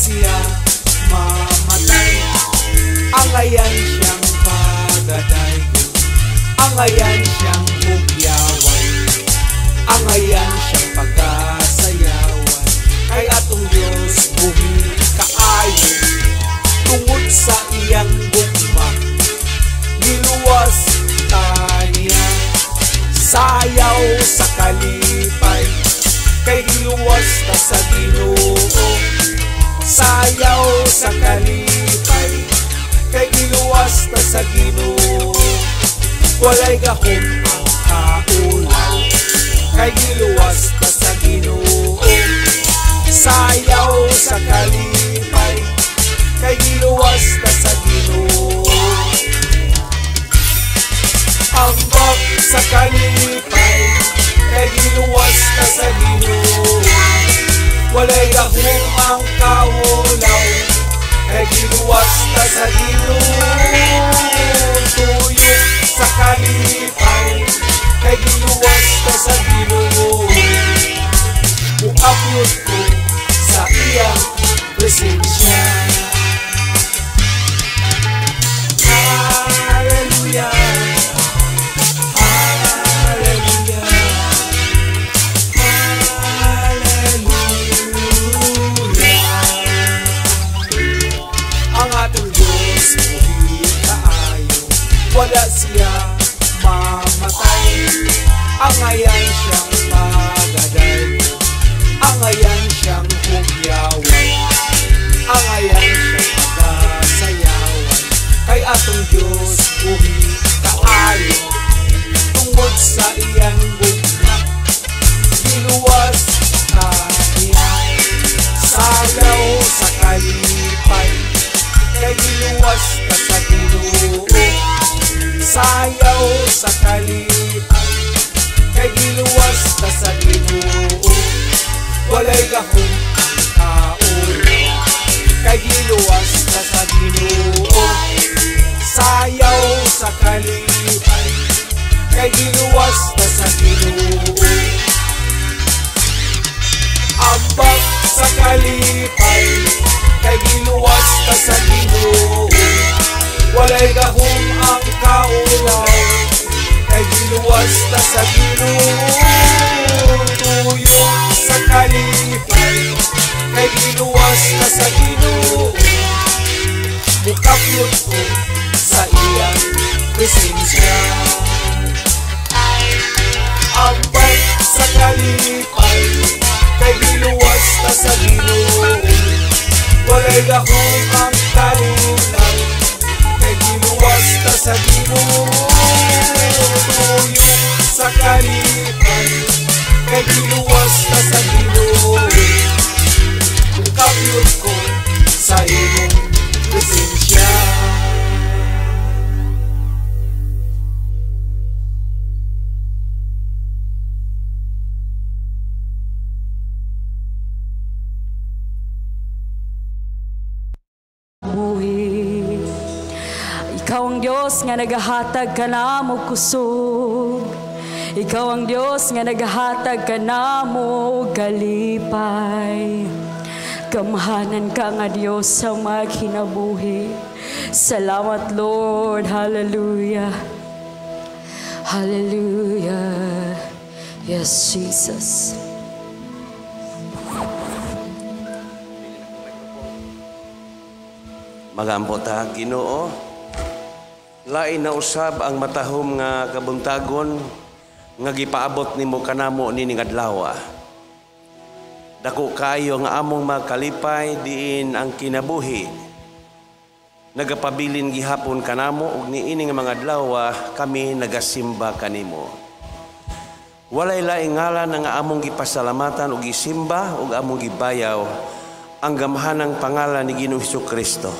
Siya mamatay. Angayan siyang pagadaygon, angayan siyang hugyawan, angayan siyang pagasayawan. Kay atong Dios buhi kaayo, tungod sa iyang gugma giluwas ta niya. Sayaw sa kalipay, kay giluwas ta sa Ginoo. Sayaw sa kalipay, kay giluwas ta sa Ginoo. Walay gahom ang kaulaw, kay giluwas ta sa Ginoo. Sayaw sa kalipay, kay giluwas ta sa Ginoo. Ambak sa kalipay, kay giluwas ta sa Ginoo. Walay gahom ang kaulaw, kay giluwas ta sa Ginoo. Tuyo sa kalipay, kay giluwas ta sa Ginoo. Muapyot ko sa iyang presensya. Hallelujah, hallelujah, hallelujah. Ang atong Diyos buhi kaayo, wala siya mamatay. Angayan siyang pagadayon, angayan siyang hugyawan, angayan siyang pagasayawan. Kay atong Diyos buhi kaayo, tungod sa iyang gugma giluwas ta niya. Sayaw sa kalipay, kay giluwas ta sa Ginoo. Sayaw sa kalipay, kay giluwas ta sa Ginoo. Walay gahom ang kaulaw, kay giluwas ta sa Ginoo. Sayaw sa kalipay, kay giluwas ta sa Ginoo. Ambak sa kalipay, kay giluwas ta sa Ginoo. Walay gahom ang kaulaw, kay giluwas ta sa Ginoo. Tuyo sa kalipay, kay giluwas ta sa Ginoo. Mukapyot ko sa iyang presensya. Ambak sa kalipay, kay giluwas ta sa Ginoo. Walay gahom ang kaulaw, kay giluwas ta sa Ginoo. Tuyo sa kalipay, kay giluwas ta sa Ginoo. Mukapyot ko sa imong presensya. Buhi. Ikaw ang Diyos nga nagahatag kanamo kusog. Ikaw ang Diyos nga nagahatag kanamo kalipay. Gamhanan ka nga Diyos sa maghinabuhi. Salamat, Lord. Hallelujah. Hallelujah. Yes, Jesus. Magampo ta, Ginoo. Lain na usab ang matahom nga kabuntagon nga gipaabot nimo kanamo nining adlaw. Dako kaayo nga among makalipay diin ang kinabuhi. Nagapabilin gihapon kanamo ug niini nga mga adlaw kami nagasimba kanimo. Walay laing ngalan nga among gipasalamatan ug gisimba ug among gibayaw ang gamhanang pangalan ni Ginoong Hesukristo.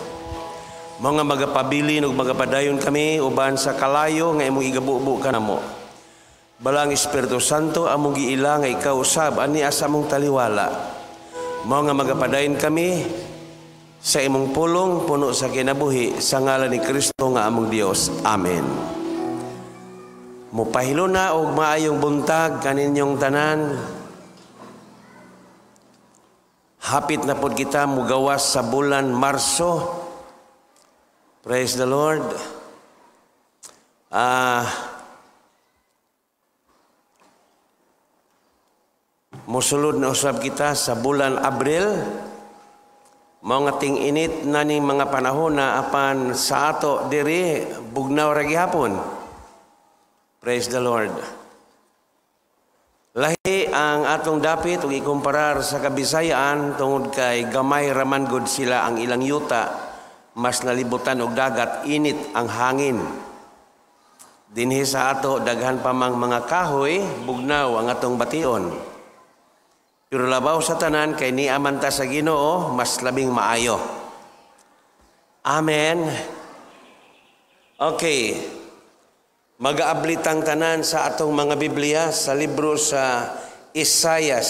Mga magapabilin ug magapadayon kami uban sa kalayo nga imong igabubo kanamo. Balang Espiritu Santo among giila nga ikaw usab ani asa among taliwala. Mao nga magapadayon kami sa imong pulong puno sa kinabuhi sa ngalan ni Kristo nga among Dios. Amen. Mopahilo na og maayong buntag kaninyong tanan. Hapit na pod kita mugawas sa bulan Marso. Praise the Lord. Mosulod na usab kita sa bulan Abril. Mao nga ting-init na ning mga panahon na, apan sa ato diri bugnaw ra gihapon. Praise the Lord. Lahi ang atong dapit ug ikumparar sa Kabisayaan tungod kay gamay raman gud sila ang ilang yuta, mas nalibutan og dagat, init ang hangin. Dinhi sa ato daghan pa mang mga kahoy, bugnaw ang atong bation. Pero labaw sa tanan kay niaman ta sa Ginoo, mas labing maayo. Amen. Okay. Magaablit ang tanan sa atong mga Biblia sa libro sa Isaias.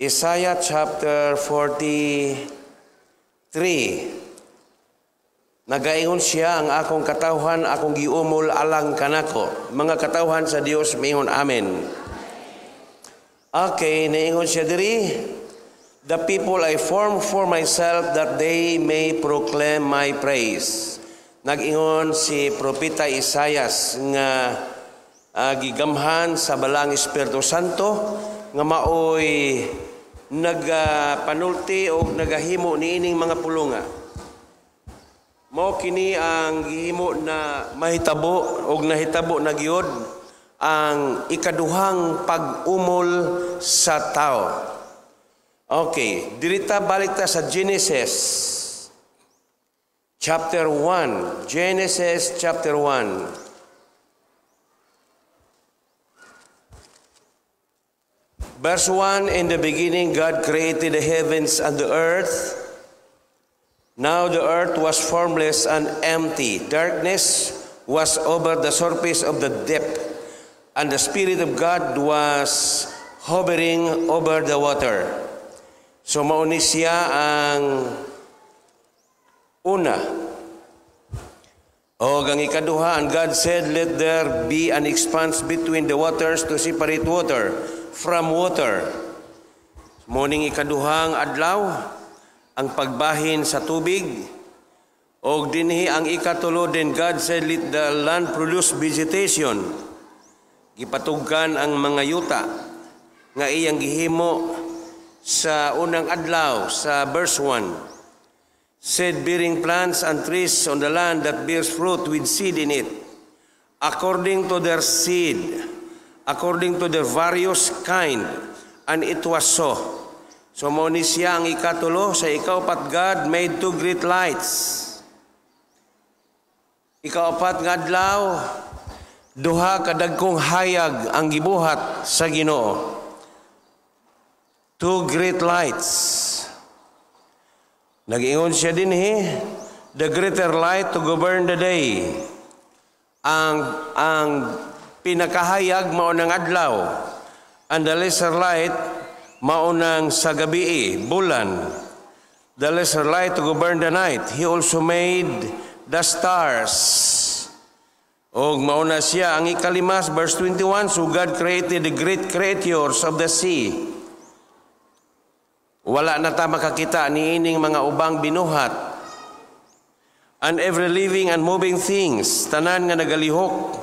Isaiah chapter 43. Nagaingon siya, "Ang akong katawhan akong giumol alang kanako." Mga katawhan sa Dios, miingon amen. Okay, naingon siya diri, "The people I form for myself that they may proclaim my praise." Nag-ingon si Propeta Isayas nga gigamhan sa Balaang Espiritu Santo nga maoy nagapanulti o nagahimo niining mga pulunga. Mao kini ang gihimo na mahitabo og nahitabo na gyud ang ikaduhang pag-umol sa tao. Okay, dirita balik ta sa Genesis chapter 1. Genesis chapter 1. Verse 1, "In the beginning God created the heavens and the earth. Now the earth was formless and empty. Darkness was over the surface of the depth, and the Spirit of God was hovering over the water." So mauni siya ang una. O ang ikaduha, "And God said, 'Let there be an expanse between the waters to separate water from water.'" Mao ning ikaduhang adlaw, ang pagbahin sa tubig. Og dinhi ang ikatulo, "Then God said, 'Let the land produce vegetation.'" Gipatugkan ang mga yuta nga iyang gihimo sa unang adlaw sa verse 1. "Seed bearing plants and trees on the land that bears fruit with seed in it, according to their seed, according to their various kind, and it was so." So mao ni siya ang ikatulo. Sa ikaupat, "God made two great lights." Ikaupat nga adlaw, duha ka dagkong hayag ang gibuhat sa Ginoo. Two great lights. Nag-ingon siya dinhi, "The greater light to govern the day." Ang pinakahayag mao nang adlaw. And the lesser light mao nang sa gabi, bulan. The lesser light to govern the night. He also made the stars. Og mao na siya ang ikalimas, verse 21, "So God created the great creatures of the sea." Wala na ta makakita niining mga ubang binuhat. "And every living and moving things," tanan nga nagalihok,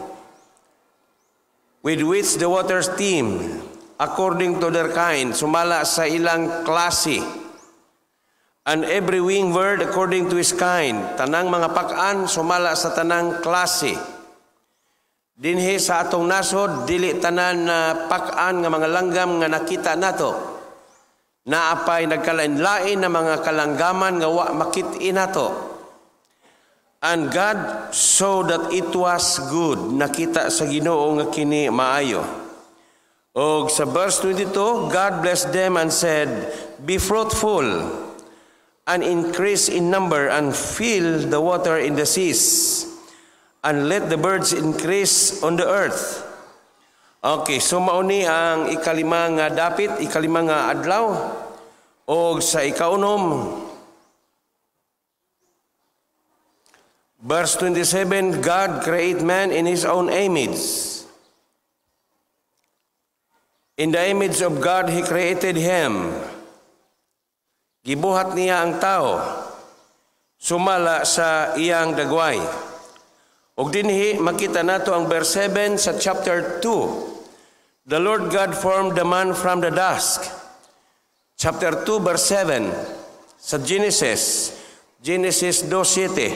"with which the waters teem, according to their kind," sumala sa ilang klase. "And every winged bird according to his kind," tanang mga pakan sumala sa tanang klase. Dinhi sa atong nasod, dili tanan na pakan nga mga langgam nga nakita nato. Naapay nagkalain-lain na mga kalanggaman nga wa makit-i nato. "And God saw that it was good." Nakita sa Ginoo nga kini maayo. Og sa verse 22, "God blessed them and said, 'Be fruitful and increase in number and fill the water in the seas and let the birds increase on the earth.'" Okay, so mauni ang ikalima nga dapit, ikalima nga adlaw. Og sa ikaunom, verse 27, "God create man in His own image. In the image of God, He created him. Gibuhat niya ang tao sumala sa iyang dagway. Og dinhi makita nato ang verse 7 sa chapter 2. The Lord God formed the man from the dust. Chapter 2 verse 7 sa Genesis, Genesis 2:7.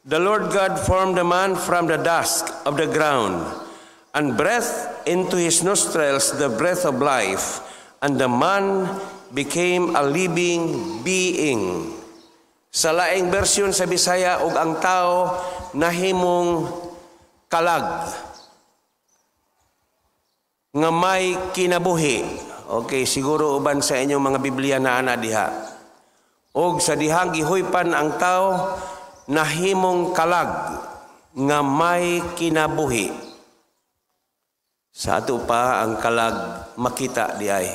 The Lord God formed the man from the dust of the ground and breathed into his nostrils the breath of life, and the man became a living being. Sa laing bersyon sa Bisaya, og ang tao nahimong kalag nga may kinabuhi. Okay, siguro uban sa inyong mga Biblia na ana diha. Og sa dihang gihuypan ang tao nahimong kalag nga may kinabuhi. Sa ato pa ang kalag makita diay.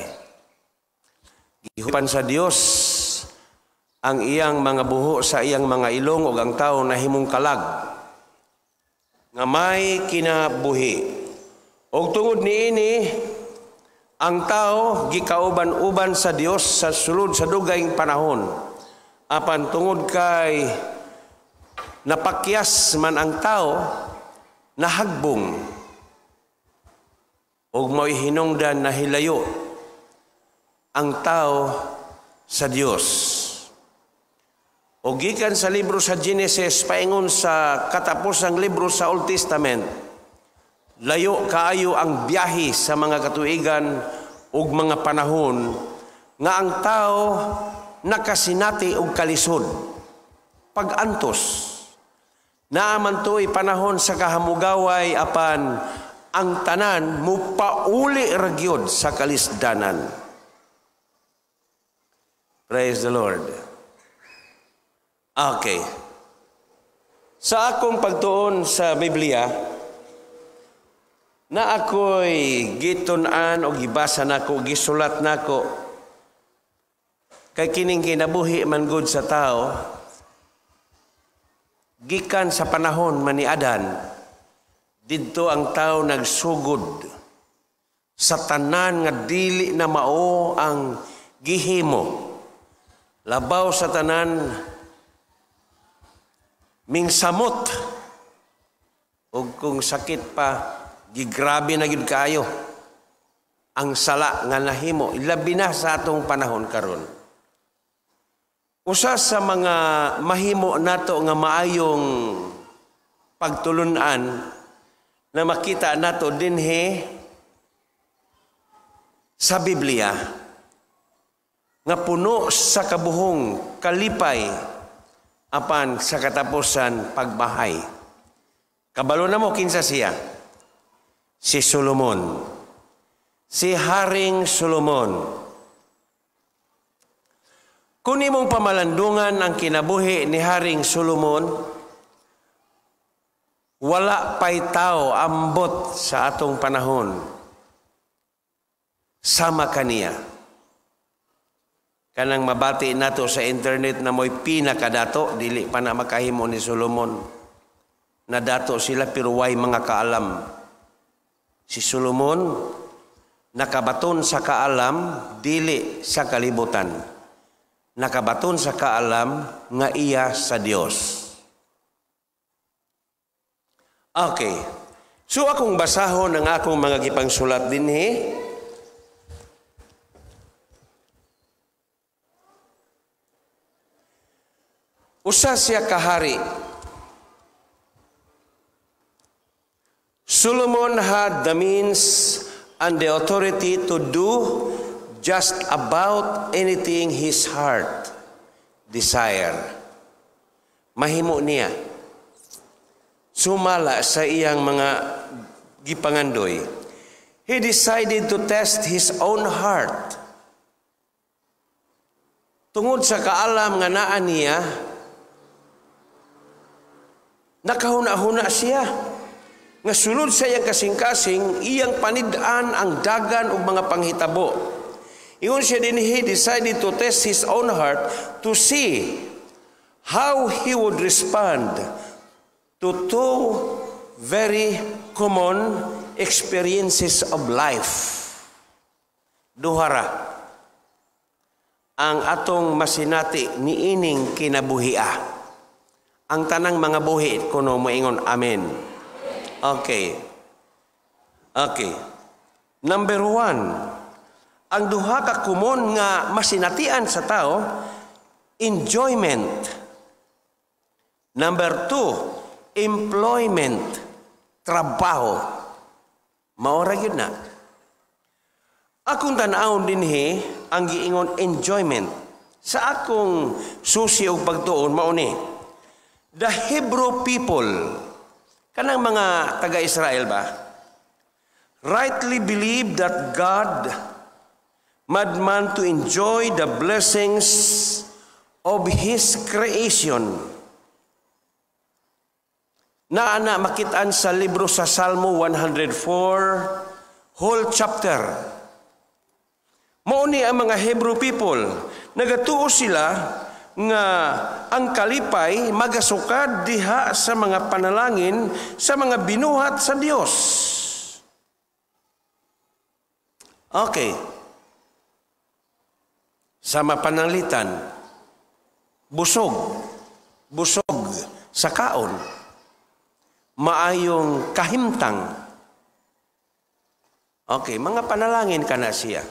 Gihuypan sa Dios ang iyang mga buho sa iyang mga ilong ug ang tao nahimong kalag nga may kinabuhi. Og tungod niini, ang tao gikauban-uban sa Dios sa sulod sa dugayng panahon. Apan tungod kay napakyas man ang tao, nahagbong ug mao'y hinungdan nahilayo ang tao sa Dios. O gikan sa libro sa Genesis paingon sa katapusang libro sa Old Testament, layo kaayo ang biyahe sa mga katuigan ug mga panahon nga ang tao nakasinati og kalisod, pag-antos. Naa man to'y panahon sa kahamugaway, apan ang tanan mupauli ra gyud sa kalisdanan. Praise the Lord. Okay. Sa akong pagtuon sa Biblia, na ako'y gitun-an o gibasa nako, gisulat nako, kay kining kinabuhi man gud sa tao, gikan sa panahon man ni Adan, didto ang tao nagsugod sa tanan nga dili na mao ang gihimo. Labaw sa tanan, mingsamot, ug kung sakit pa, gigrabe na gyud kaayo ang sala nga nahimo, labi na sa atong panahon karon. Usa sa mga mahimo nato nga maayong pagtulunan na makita nato dinhi sa Biblia nga puno sa kabuhong kalipay apan sa katapusan pagbahay. Kabalo na mo kinsa siya? Si Solomon. Si Haring Solomon. Kung imong pamalandungan ang kinabuhi ni Haring Solomon, wala pa'y tao ambot sa atong panahon sama kaniya. Kanang mabati nato sa internet na mo'y pinakadato, dili pa na makahimo ni Solomon. Nadato sila pero way mga kaalam. Si Solomon nakabaton sa kaalam, dili sa kalibutan. Nakabaton sa kaalam nga iya sa Dios. Okay. So akong basahon ang akong mga gipangsulat dinhi. Usa siya kahari. Solomon had the means and the authority to do just about anything his heart desire. Mahimo niya. Sumala sa iyang mga gipangandoy. He decided to test his own heart. Tungod sa kaalam nga naa niya, nakahuna-huna siya nga sulod sa iyang kasing-kasing, iyang panid-an ang dagan og mga panghitabo. Ingon siya din, he decided to test his own heart to see how he would respond to two very common experiences of life. Duha ra ang atong masinati niining kinabuhia. Ang tanang mga buhi kuno moingon amen. Okay. Okay. Number 1, ang duha ka komon nga masinatian sa tao, enjoyment. Number 2, employment, trabaho. Mao ra gyud na. Akong tan-awon dinhi ang giingon enjoyment. Sa akong susi og pagtuon, mao ni. The Hebrew people, kanang mga taga-Israel ba, rightly believe that God made man to enjoy the blessings of His creation. Naa na makitaan sa libro sa Salmo 104, whole chapter. Mao ni ang mga Hebrew people, nagatuo sila nga ang kalipay magasukad diha sa mga panalangin sa mga binuhat sa Dios. Okay. Sa mapananglitan, busog, busog sa kaon, maayong kahimtang. Okay, mga panalangin ka na siya.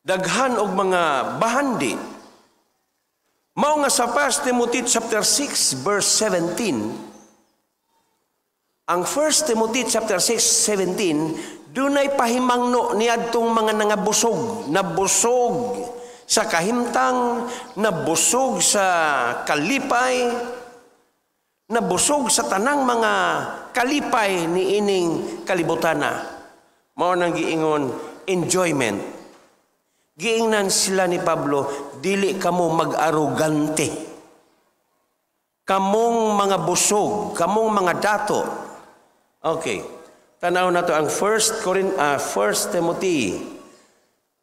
Daghan og mga bahandi. Mao nga sa 1 Timothy chapter 6 verse 17, ang 1 Timothy chapter 6 17, dunay pahimangno niadtong mga nangabusog, nabusog sa kahimtang, nabusog sa kalipay, nabusog sa tanang mga kalipay niining kalibutana. Mao nang giingon enjoyment. Giingnan sila ni Pablo, dili kamo mag-arugante. Kamong mga busog, kamong mga dato. Okay. Tanaw na to ang 1 Timothy.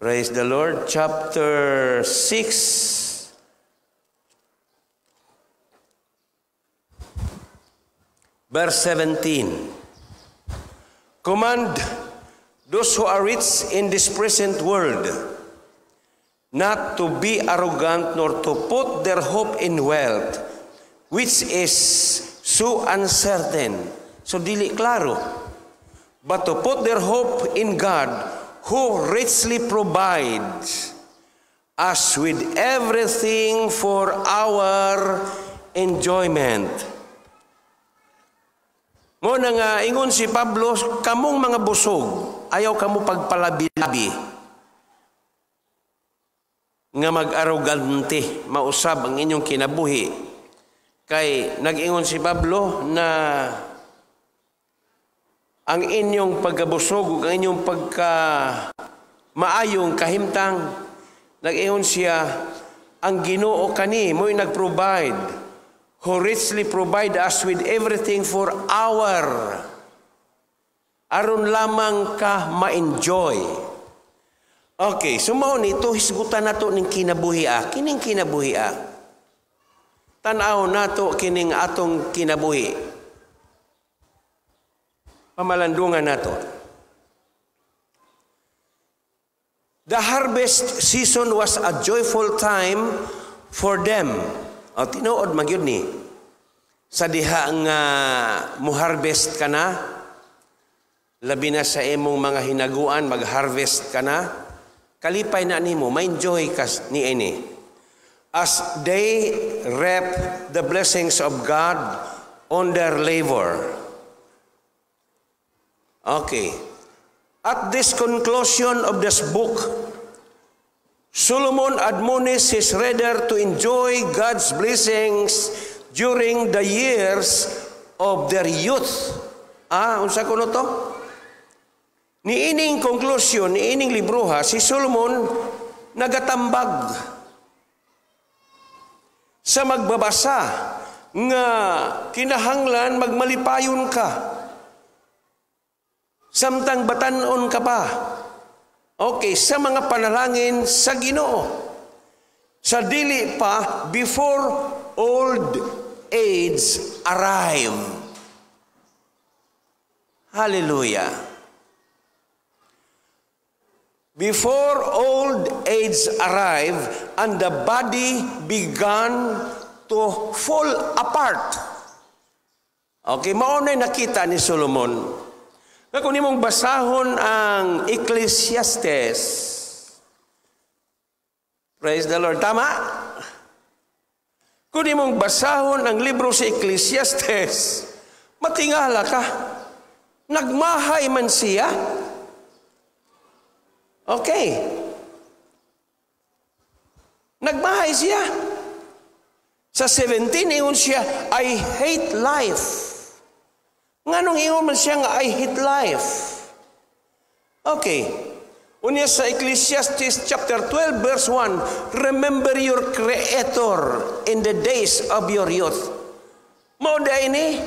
Praise the Lord, chapter 6. Verse 17. Command those who are rich in this present world not to be arrogant nor to put their hope in wealth, which is so uncertain. So dili klaro. But to put their hope in God, who richly provides us with everything for our enjoyment. Mo na nga ingon si Pablo, kamong mga busog, ayaw kamo pagpalabi-labi nga mag-arogante, mausab ang inyong kinabuhi. Kay nag-ingon si Pablo na ang inyong pagkabusog ug ang inyong pagka maayong kahimtang, nag-ingon siya, ang Ginoo kani mo'y nag-provide, who richly provide us with everything for our, aron lamang ka ma-enjoy. Okay, so mao nito hisgutan nato ning kinabuhi ah. Kining kinabuhi ah. Tan-aw nato kining atong kinabuhi. Pamalandungan nato. The harvest season was a joyful time for them. O, tinuod magyud ni. Sa diha nga mo-harvest ka na, labi na sa imong mga hinaguan, mag-harvest ka na, kalipay na nimo, ma-enjoy ka ni ini. As they reap the blessings of God on their labor. Okay. At this conclusion of this book, Solomon admonished his reader to enjoy God's blessings during the years of their youth. Unsa kuno to? Niining conclusion, niining libroha, si Solomon nagatambag sa magbabasa nga kinahanglan magmalipayon ka. Samtang batan-on ka pa. Okay, sa mga panalangin sa Ginoo. Sa dili pa before old age arrive. Hallelujah. Before old age arrived and the body began to fall apart. Okay, mao na nakita ni Solomon. Nga kung nimong basahon ang Ecclesiastes. Praise the Lord. Tama? Kung nimong basahon ang libro sa Ecclesiastes, matingala ka. Nagmahay man siya. Okay. Nagmahay siya. Sa 17, ingon siya, "I hate life." Nganong ingon man siya nga "I hate life"? Okay. Unya sa Ecclesiastes chapter 12 verse 1, "Remember your Creator in the days of your youth." Mao ini,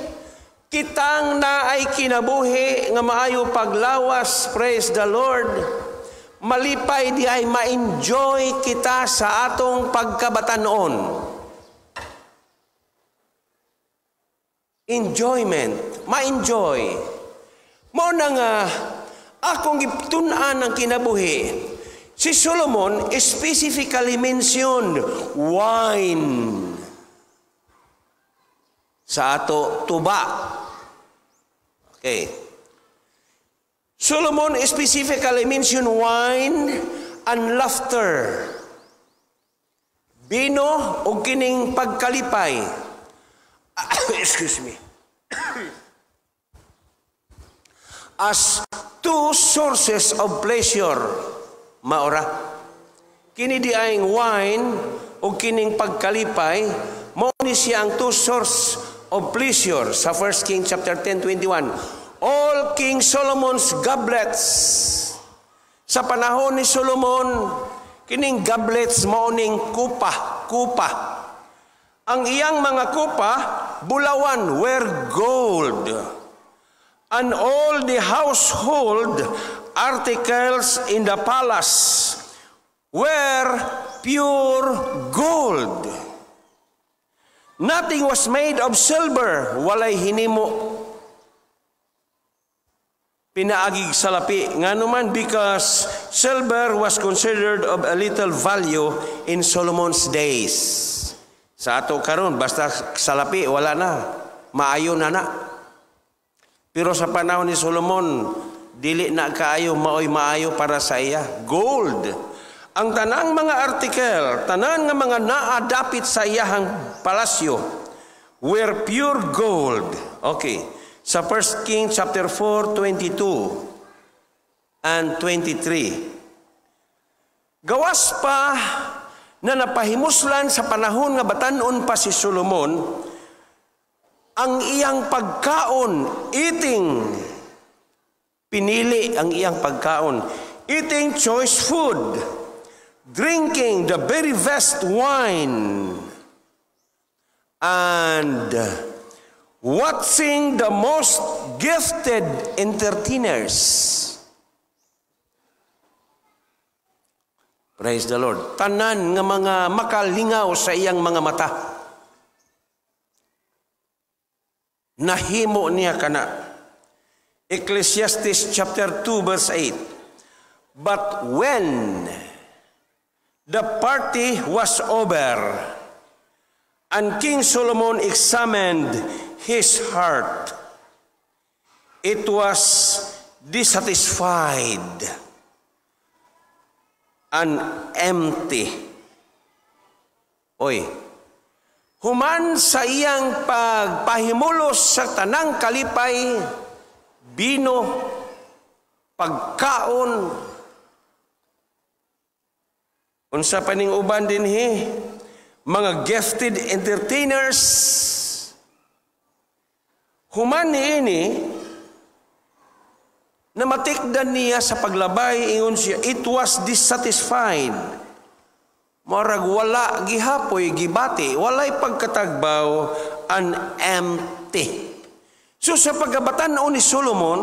kitang naay kinabuhi nga maayo paglawas, praise the Lord. Malipay di ay ma-enjoy kita sa atong pagkabatanon. Enjoyment, ma-enjoy. Mao na nga akong gitun-an ang kinabuhi. Si Solomon specifically mentioned wine. Sa ato, tuba. Okay. Solomon specifically mentioned wine and laughter. Bino o kining pagkalipay. Excuse me. As two sources of pleasure. Maora. Kini di ang wine o kining pagkalipay, mao ni siya ang two source of pleasure sa 1 Kings chapter 10:21. All King Solomon's goblets. Sa panahon ni Solomon, kining goblets mao ning kupa, kupa. Ang iyang mga kupa, bulawan, were gold. And all the household articles in the palace were pure gold. Nothing was made of silver, walay hinimo pinaagig salapi. Ngano man, because silver was considered of a little value in Solomon's days. Sa ato karon, basta salapi, wala na. Maayo na na. Pero sa panahon ni Solomon, dili na kaayo maoy maayo para sa iya. Gold. Ang tanang mga artikel, tanan nga mga naadapit sa iyahang palasyo, were pure gold. Okay. Sa 1 Kings chapter 4, 22 and 23. Gawas pa na napahimuslan sa panahon nga batanon pa si Solomon, ang iyang pagkaon, eating, pinili ang iyang pagkaon, eating choice food, drinking the very best wine, and watching the most gifted entertainers. Praise the Lord. Tanan nga mga makalingaw sa iyang mga mata. Nahimo niya kana. Ecclesiastes chapter 2 verse 8. But when the party was over, and King Solomon examined his heart, it was dissatisfied and empty. Oy, human sa iyang pagpahimulos sa tanang kalipay, bino, pagkaon, unsa pa ning uban dinhi, mga gifted entertainers, human niini, na matikdan niya sa paglabay, ingon siya, it was dissatisfied. Marag wala gihapoy, gibati, walay pagkatagbaw, and empty. So sa pagkabatan-on ni Solomon,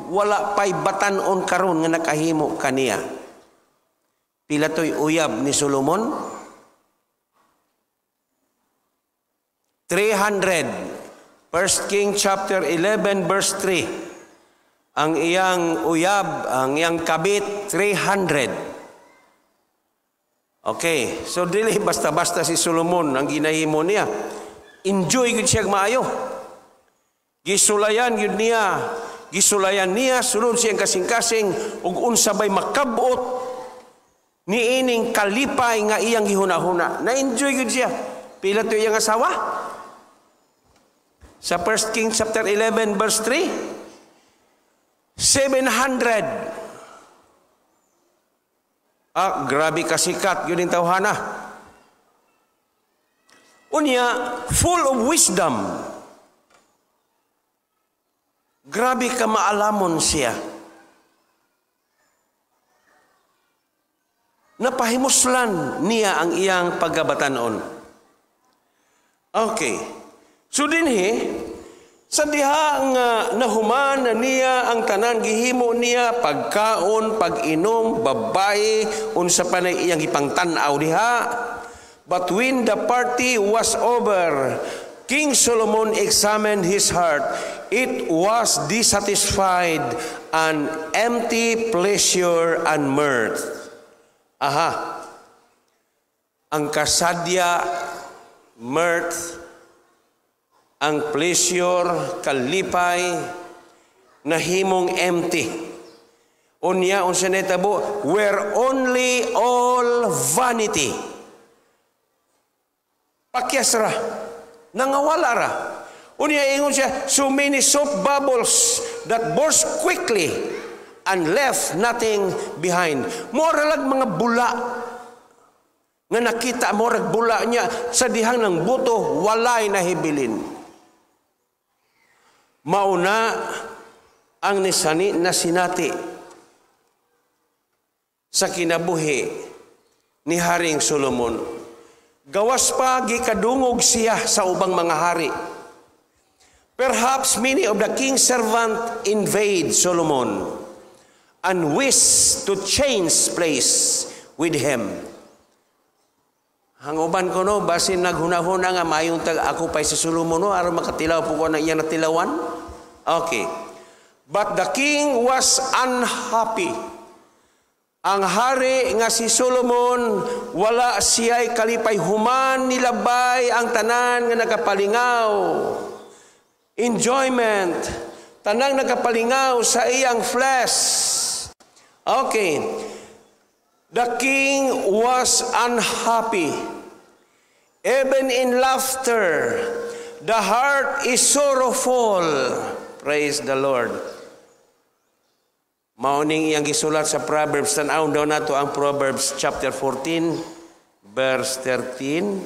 wala pa'y batan-on karon nga nakahimo kaniya. Pila to'y uyab ni Solomon? 300. 1 King chapter 11 verse 3. Ang iyang uyab, ang iyang kabit, 300. Okay, so dili basta-basta si Solomon ang ginahimo niya. Enjoy gud siya maayo. Gisulayan gyud niya, gisulayan niya sulod siyang kasing-kasing ug unsa bay makabot niining kalipay nga iyang gihuna-huna. Na-enjoy gyud siya. Pila to iyang asawa? Sa 1 Kings chapter 11 verse 3, 700. Ah, grabe kasikat yun yung tawhana. Unya, full of wisdom. Grabe ka maalamon siya. Napahimuslan niya ang iyang pagkabatanon. Okay. So dinhi, sa diha nga nahuman na niya ang tanan gihimo niya pagkaon, pag-inom, babae, unsa pa na iyang ipangtan-aw diha. But when the party was over, King Solomon examined his heart. It was dissatisfied and empty pleasure and mirth. Aha. Ang kasadya, mirth, ang pleasure, kalipay, nahimong empty. Unya, unsa nitabo, were only all vanity. Pakyas ra, nangawala ra. Unya, ingon siya, so many soap bubbles that burst quickly and left nothing behind. Mora lang mga bula nga nakita morag bula niya sa dihang ng buto, walay nahibilin. Mauna ang nisani na sinati sa kinabuhi ni Haring Solomon. Gawas pa gikadungog siya sa ubang mga hari. Perhaps many of the king's servant invade Solomon and wish to change place with him. Ang uban ko no, basin naghunahuna nga mayong tag ako pa'y si Solomon no, aron makatilaw po ko ng iyang natilawan. Okay. But the king was unhappy. Ang hari nga si Solomon, wala siya'y kalipay, human nilabay ang tanan nga nakapalingaw. Enjoyment. Tanang nakapalingaw sa iyang flesh. Okay. The king was unhappy. Even in laughter, the heart is sorrowful. Praise the Lord. Mauning iyang gisulat sa Proverbs. Tan-awon daw nato ang Proverbs chapter 14, verse 13.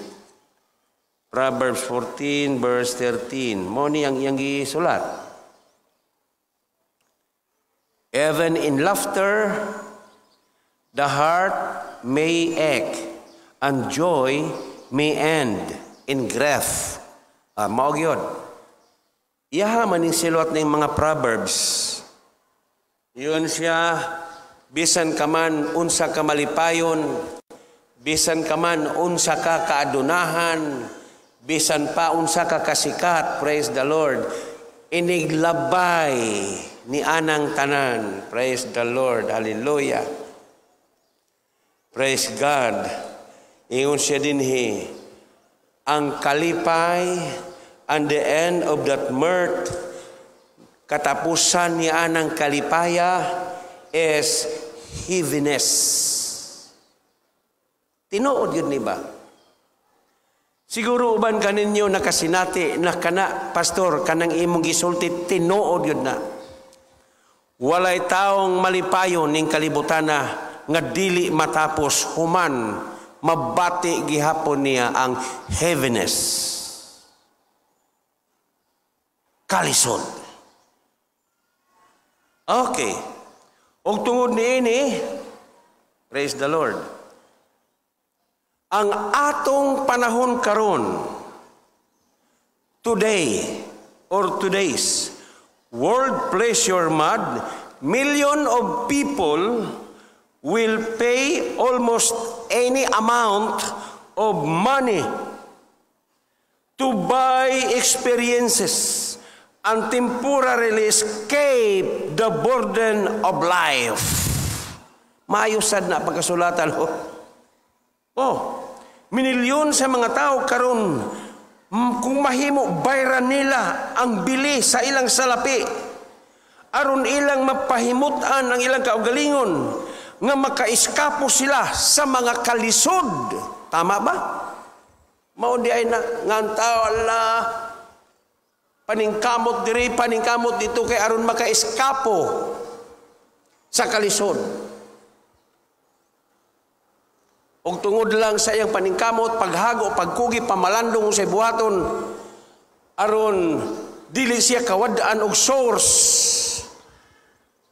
Proverbs 14, verse 13. Mao ni ang iyang gisulat. Even in laughter, the heart may ache, and joy may end in grief. Mao gyud. Iyaha man ning siluat ning mga Proverbs. Yun siya, bisan ka man unsa ka malipayon, bisan ka man unsa ka kaadunahan, bisan pa unsa ka kasikat, praise the Lord, iniglabay ni anang tanan, praise the Lord, hallelujah. Praise God. Ingon siya dinhi, ang kalipay and the end of that mirth, katapusan niya ng kalipaya is heaviness. Tinuod yun ni ba? Siguro uban kaninyo nakasinati na kana, pastor, kanang imong gisulti, tinuod yun na. Walay taong malipayon ning kalibutana nga dili matapos human mabati gihapon niya ang heaviness. Kalisod. Okay. Og tungod niini, praise the Lord, ang atong panahon karon, today or today's world pleasure mad, million of people will pay almost any amount of money to buy experiences Ang temporarily escape the burden of life. Maayo sad na pagkasulatan ho. Oh, minilyon sa mga tao karon kung mahimo bayran nila ang bili sa ilang salapi aron ilang mapahimutan ang ilang kaugalingon nga makaiskapo sila sa mga kalisod. Tama ba? Mao di ay na nga ang tao ala paningkamot diri, paningkamot dito kay aron makaiskapo sa kalisod. Og tungod lang sa iyang paningkamot, paghago, pagkugi, pamalandong sa buhaton aron dili siya kawad-an og source.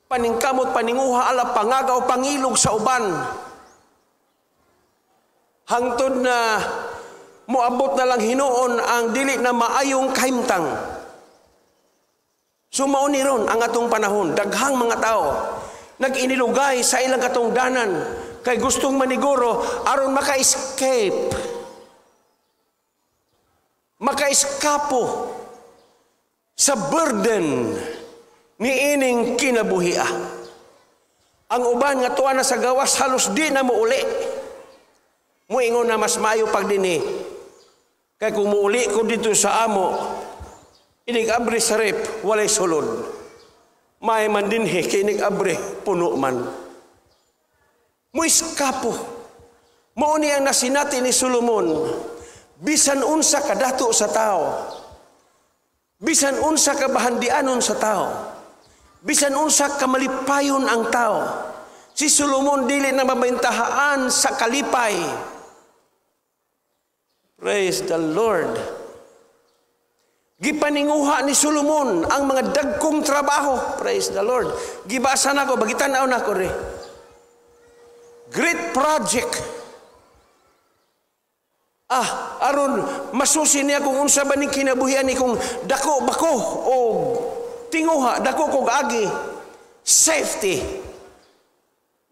Paningkamot, paninguha, ala pangagaw, pangilog sa uban. Hangtod na moabot na lang hinuon ang dili na maayong kahimtang. So mao ni ron ang atong panahon, daghang mga tao nag-inilugay sa ilang katungdanan kay gustong maniguro aron maka-escape, maka-eskapo sa burden niining kinabuhia. Ang uban nga tuwa na sa gawas halos di na muuli. Muingon na mas maayo pag dinhi. Kay kung muuli ko dito sa amo, inig abre sa rep, walay sulod. May man dinhi kay inig abre, puno man. Muiskapo. Mao ni ang nasinati ni Solomon. Bisan unsa kadato sa tao, bisan unsa kabahandianon sa tao, bisan unsa kamalipayon ang tao, si Solomon dili na mabentahaan sa kalipay. Praise the Lord. Gipaninguha ni Solomon ang mga dagkong trabaho. Praise the Lord. Gibasa nako, bagitan-aw nako re. Great project. Ah, aron masusi niya kung unsa ba ning kinabuhian ni kung dako ba ko o tinguha, dako kog agi. Safety.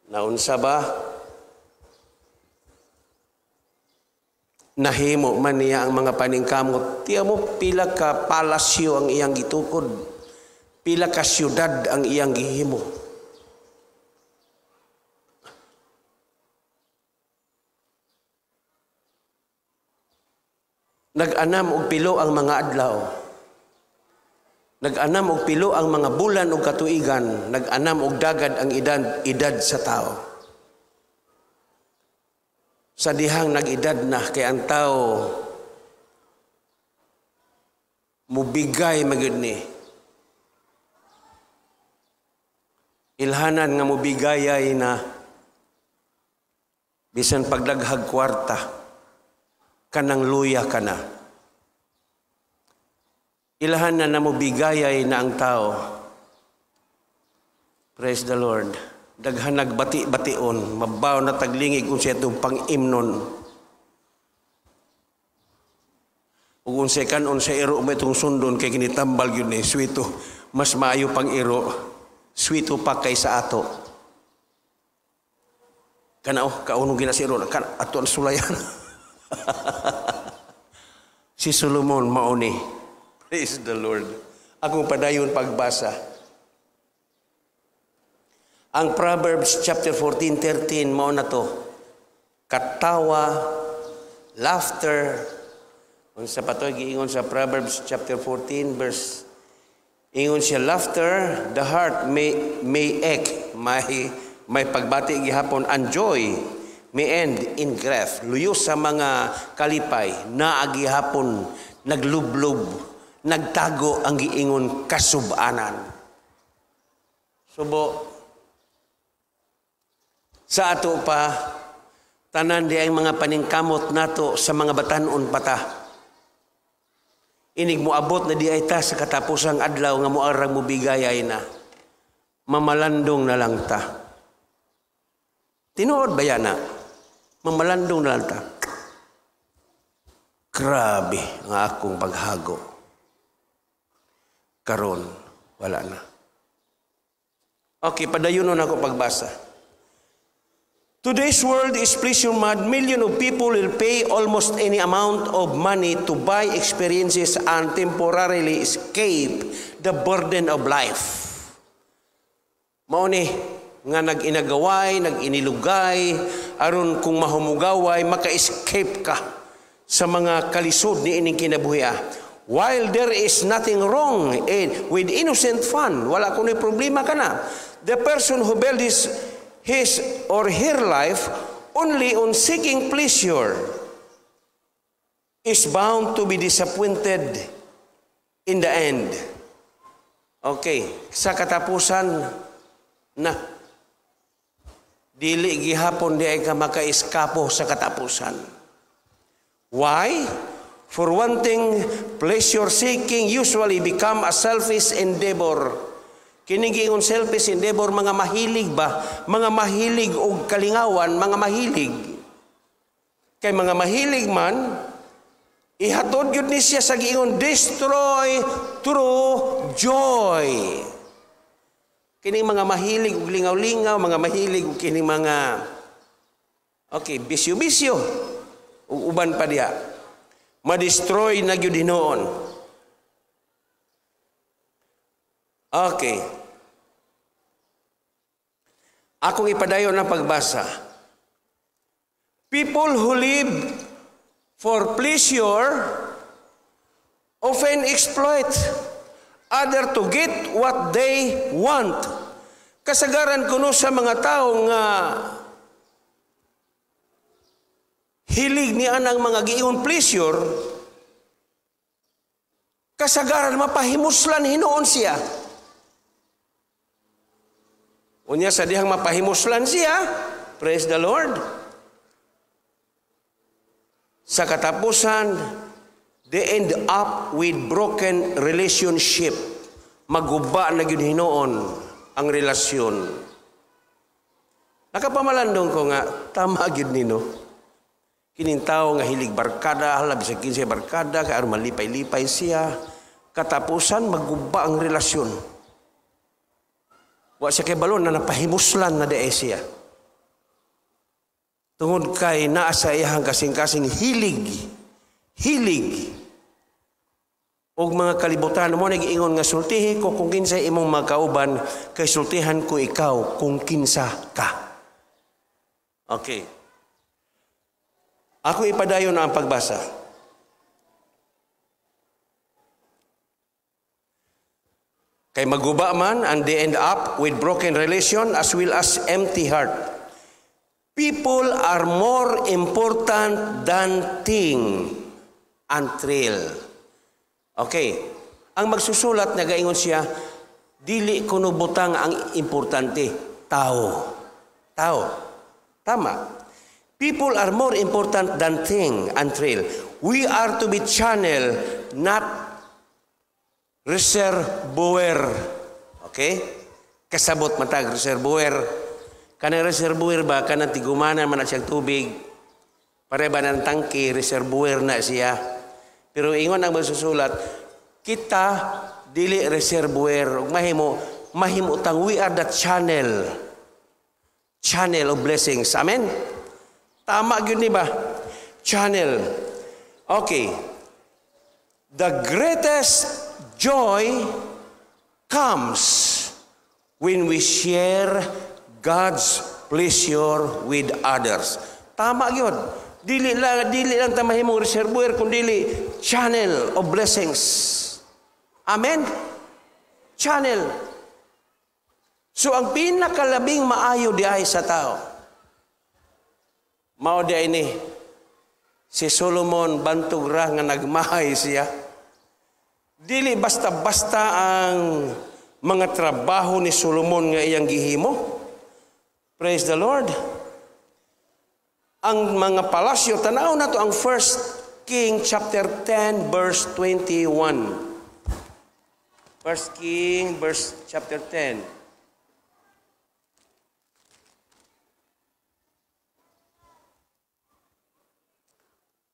Naunsa ba? Nahimo man niya ang mga paningkamot. Tiya mo pila ka palasyo ang iyang gitukod. Pila ka syudad ang iyang gihimo. Nag-anam og pilo ang mga adlaw. Nag-anam og pilo ang mga bulan og katuigan. Nag-anam og dagad ang edad sa tao. Sa dihang nag-edad na kay ang tao mubigay magyud ni. Ilhanan nga mubigayay na bisan pagdaghag kwarta kanang luya ka na. Ilhanan na mubigayay na ang tao. Praise the Lord. Daghan nagbati-bation, mabaw na taglingig unsa itong pang-imnon. Ug unsay kanon sa iro mo itong sundon kay kinitambal gyud ni sweeto, mas maayo pang iro, sweeto pa kaysa ato. Kana oh, kauno gina sa iro, kana ato ang sulayan. Si Solomon mauni. Praise the Lord. Akong padayon pagbasa. Ang Proverbs chapter 14:13 mao na to. Katawa, laughter. Unsa pa to giingon sa Proverbs chapter 14 verse ingon siya, laughter the heart may ache, may pagbati gihapon, and joy may end in grief. Luyo sa mga kalipay, naa gihapon naglublob, nagtago ang giingon kasubanan. Subo sa ato pa, tanan di ang mga paningkamot nato sa mga batan-on pata. Inig moabot na di ay ta sa katapusang adlaw nga moarang mobigayay na. Mamalandong na lang ta. Tinuod ba yan na? Mamalandong na lang ta. Grabe ang akong paghago. Karon, wala na. Okay, padayon nun ako pagbasa. Today's world is pleasure mad. Million of people will pay almost any amount of money to buy experiences and temporarily escape the burden of life. Mao ni nga nag-inagaway, nag-inilugay, aron kung mahumugaway, maka-escape ka sa mga kalisod ni ining kinabuhi. While there is nothing wrong with innocent fun, wala kuno'y problema ka na. The person who built his or her life only on seeking pleasure is bound to be disappointed in the end. Okay, sa katapusan na dili gihapon di ay ka maka-eskapo sa katapusan. Why? For one thing, pleasure seeking usually become a selfish endeavor. Kining giingon selfish endeavor, mga mahilig ba? Mga mahilig og kalingawan, mga mahilig. Kay mga mahilig man, ihatod yun ni siya sa giingon destroy true joy. Kining mga mahilig og lingaw-lingaw, mga mahilig og kining mga okay, bisyo-bisyo ug uban pa diha. Ma-destroy na gyud hinuon. Okay. Akong ipadayon ang pagbasa. People who live for pleasure often exploit other to get what they want. Kasagaran kuno sa mga tao nga hilig ni anang mga giingon pleasure, kasagaran mapahimuslan hinuon siya. Unya sa dihang mapahimuslan siya, praise the Lord. Sa katapusan, they end up with broken relationship. Maguba na gyud hinuon ang relasyon. Nakapamalandong ko nga, tama gyud nino. Kining tao nga hilig barkada, hala bisag kinsay barkada, kay aron malipay-lipay siya. Katapusan, maguba ang relasyon. Wa siya kay balon na napahimuslan na diay siya. Tungod kay naa sa iyang kasing-kasing hilig, hilig og mga kalibutan mo nag-ingon nga sultihi ko kung kinsa imong magkauban, kay sultihan ko ikaw kung kinsa ka. Okay. Ako ipadayon na ang pagbasa. Kay maguba man and they end up with broken relation as well as empty heart. People are more important than thing and thrill. Okay. Ang magsusulat, nagaingon siya, dili kuno butang ang importante, tao. Tao. Tama. People are more important than thing and thrill. We are to be channel, not reservoir. Okay? Kasabot matag reservoir. Kanang reservoir ba, kanang tigumana man na siyang tubig. Pare ba ng tangki, reservoir na siya. Pero ingon ang magsusulat, kita dili reservoir. Ug mahimo, mahimo tang we are the channel. Channel of blessings. Amen? Tama gyud ni ba? Channel. Okay. The greatest joy comes when we share God's pleasure with others. Tama gyud. Dili lang ta mahimong reservoir kun dili channel of blessings. Amen. Channel. So ang pinakalabing maayo diay sa tao, mao diay ni si Solomon, bantog ra nga nagmahay siya. Dili basta-basta ang mga trabaho ni Solomon nga iyang gihimo. Praise the Lord. Ang mga palasyo, tanaw na to ang 1 King chapter 10 verse 21. 1 King verse chapter 10.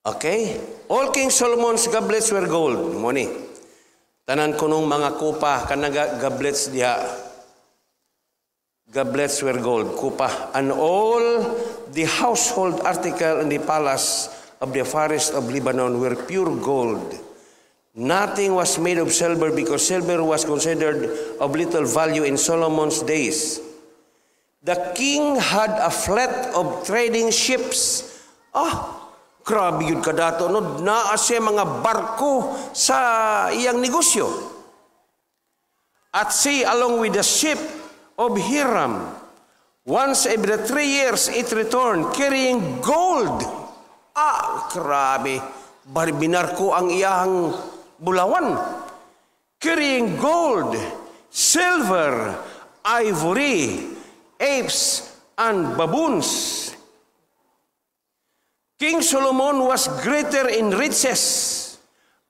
Okay? All King Solomon's goblets were gold. Moni. Tanan kunong mga kupa kanang goblets diha. Goblets were gold, kupa, and all the household article in the palace of the forest of Lebanon were pure gold. Nothing was made of silver because silver was considered of little value in Solomon's days. The king had a fleet of trading ships. Ah, grabe yun kadato, no? Naa siya mga barko sa iyang negosyo. At sea along with the ship of Hiram. Once every 3 years it returned carrying gold. Ah, grabe. Binarko ang iyang bulawan. Carrying gold, silver, ivory, apes, and baboons. King Solomon was greater in riches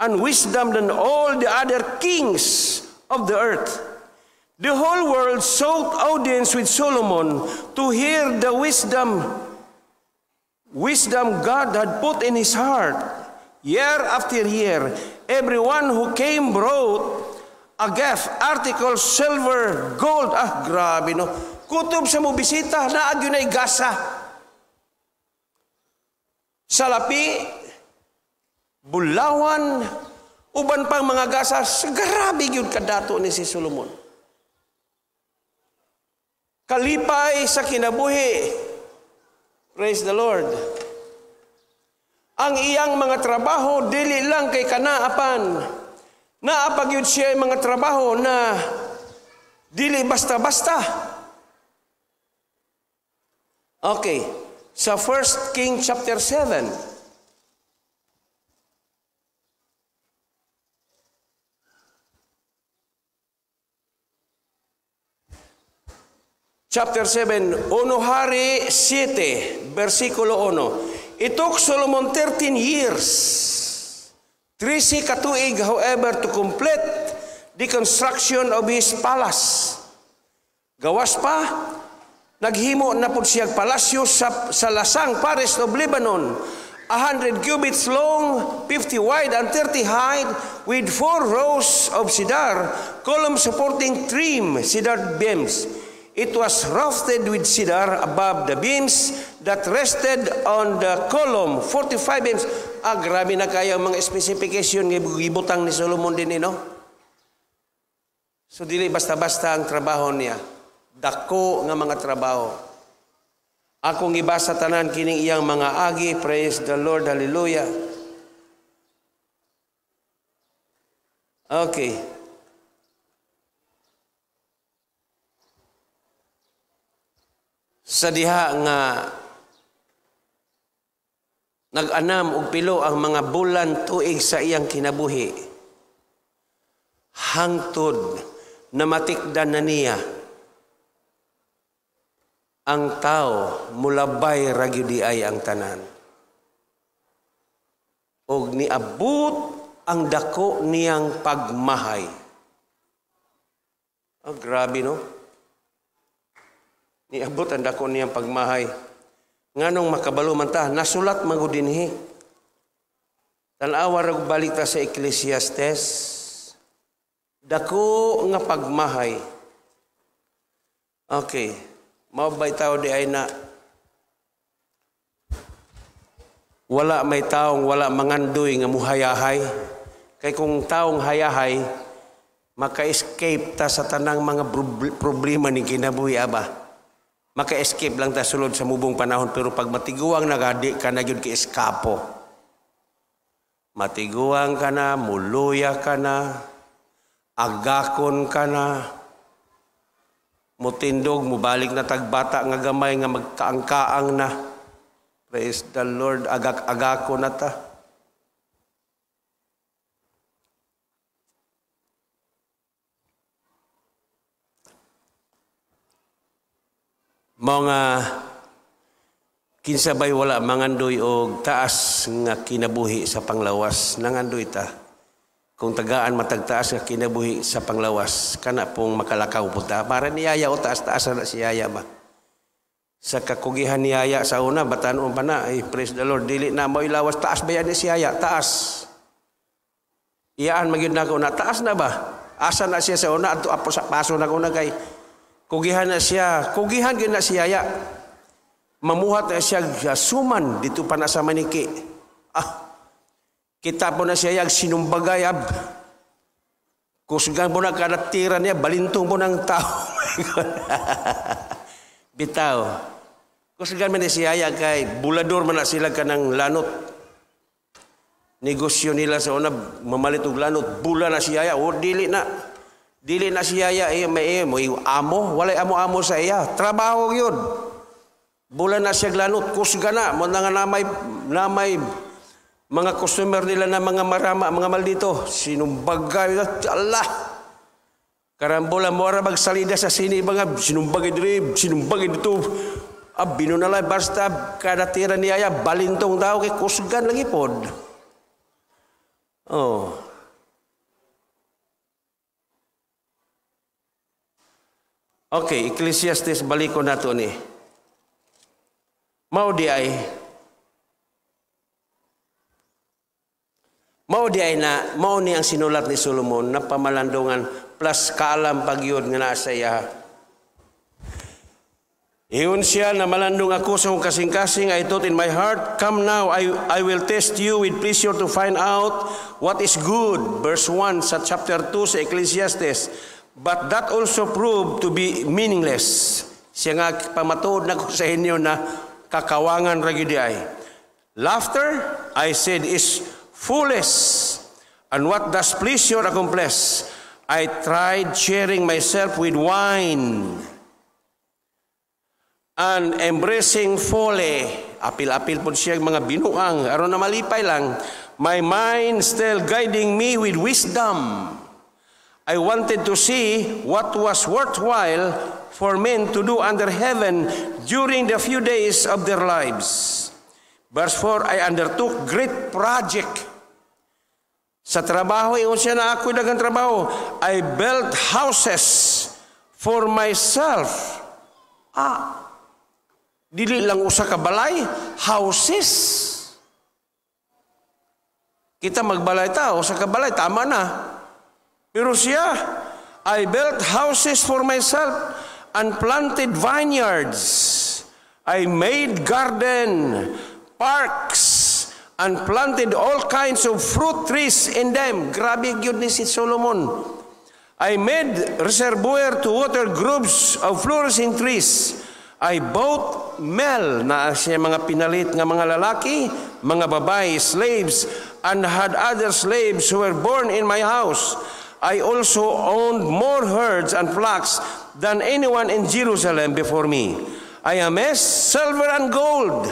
and wisdom than all the other kings of the earth. The whole world sought audience with Solomon to hear the wisdom God had put in his heart. Year after year, everyone who came brought a gift, articles, silver, gold. Ah, grabe no. Kutob sa mo bisita, naag yun ay gasa. Salapi, bulawan, uban pang mga gasa, grabe yun kadato ni si Solomon. Kalipay sa kinabuhi. Praise the Lord. Ang iyang mga trabaho, dili lang kay kanaapan. Naapag yun siya mga trabaho na dili basta-basta. Okay. Sa 1 King chapter 7. Chapter 7, 1 Hari 7, versikulo 1. It took Solomon 13 years, 13 katuig, however, to complete the construction of his palace. Gawas pa, naghimo na pud siyang palasyo sa Lasang Paris of Lebanon, 100 cubits long, 50 wide, and 30 high, with 4 rows of cedar, columns supporting trim cedar beams. It was roofed with cedar above the beams that rested on the column, 45 beams. Ah, grabe na kayo ang mga specification nga gibutang ni Solomon din, no? So, dili basta-basta ang trabaho niya. Dako nga mga trabaho. Akong gibasa tanan kining iyang mga agi. Praise the Lord. Hallelujah. Okay. Sa diha nga nag-anam og pilo ang mga bulan tuig sa iyang kinabuhi, hangtod na matikdan na niya ang tao mulabay ra gyud ay ang tanan. Og niabot ang dako niyang pagmahay. Oh, grabe no? Niabot ang dako niyang pagmahay. Nganong makabalo man ta, nasulat man gud dinhi. Tan-awa ra balik ta sa Ecclesiastes. Dako nga pagmahay. Okay. Mao bay tao di ay na wala may taong wala mangandoy nga muhayahay. Kay kung taong hayahay, maka-escape ta sa tanang mga problema ni kinabuhi aba. Maka-escape lang ta sulod sa mubong panahon, pero pag matiguang nagadi ka na gyud ki-eskapo. Matiguang ka na, muluya ka na, agakon ka na, mutindog, mubalik na tagbata nga gamay nga magkaangkaang na. Praise the Lord, agak-agako na ta. Mga kinsabay wala mangandoy og taas nga kinabuhi sa panglawas, nangandoy ta. Kung tagaan matagtaas nga kinabuhi sa panglawas, kana pong makalakaw po ta. Para niyaya o taas-taas na si Yaya ba? Sa kakugihan ni Yaya sa una, batanon pa na, ay praise the Lord, dili na mo ilawas, taas ba yan ni si Yaya? Taas. Iyaan magyud na ako na, taas na ba? Asa na siya sa una, ato apo sa paso na ko na kay Kugihan na siya, kugihan gyud na siya ya. Mamuhat na siya suman dito pa na sa Maniki. Ah, kita po na siya yag sinumbagay ab. Kusgan po na kada tira niya, balintong po ng tao. Bitaw. Kusgan man ni siya ya kay bulador man na sila kanang lanot. Negosyo nila sa una, mamalit og lanot, bula na siya ya, o dili na. Dili na siya ya, eh, may eh, mo amo, walay amo-amo sa iya. Trabaho yun. Bula na siya lanot, kusga na, mo na nga namay mga customer nila na mga marama, mga maldito, sinumbagay, Allah! Karambola mo ara magsalida sa sini mga sinumbagay diri, sinumbagay dito. Ah, binunalay basta kada tira niya ya balintong tao kay kusgan lagi pod. Oh. Okay, Ecclesiastes, baliko nato ni. Mao di ay na mao ni ang sinulat ni Solomon na pamalandungan plus kaalam pagyud nga naa sa iya. Iyon siya na malandong ako sa akong kasing-kasing. I thought in my heart, come now, I will test you with pleasure to find out what is good. Verse 1 sa chapter 2 sa Ecclesiastes. But that also proved to be meaningless. Siya nga pamatuod na ko sa inyo na kakawangan ra gyud ay. Laughter, I said, is foolish. And what does pleasure accomplish? I tried cheering myself with wine and embracing folly. Apil-apil po siya mga binuang. Aron na malipay lang. My mind still guiding me with wisdom. I wanted to see what was worthwhile for men to do under heaven during the few days of their lives. Verse 4, I undertook great project. Sa trabaho, ingon siya na ako'y daghang trabaho. I built houses for myself. Ah, dili lang usa ka balay, houses. Kita magbalay ta, usa ka balay, tama na. Pero siya, I built houses for myself and planted vineyards. I made garden, parks, and planted all kinds of fruit trees in them. Grabe gyud ni si Solomon. I made reservoir to water groves of flourishing trees. I bought male na siya mga pinalit nga mga lalaki, mga babae, slaves, and had other slaves who were born in my house. I also owned more herds and flocks than anyone in Jerusalem before me. I amassed silver and gold.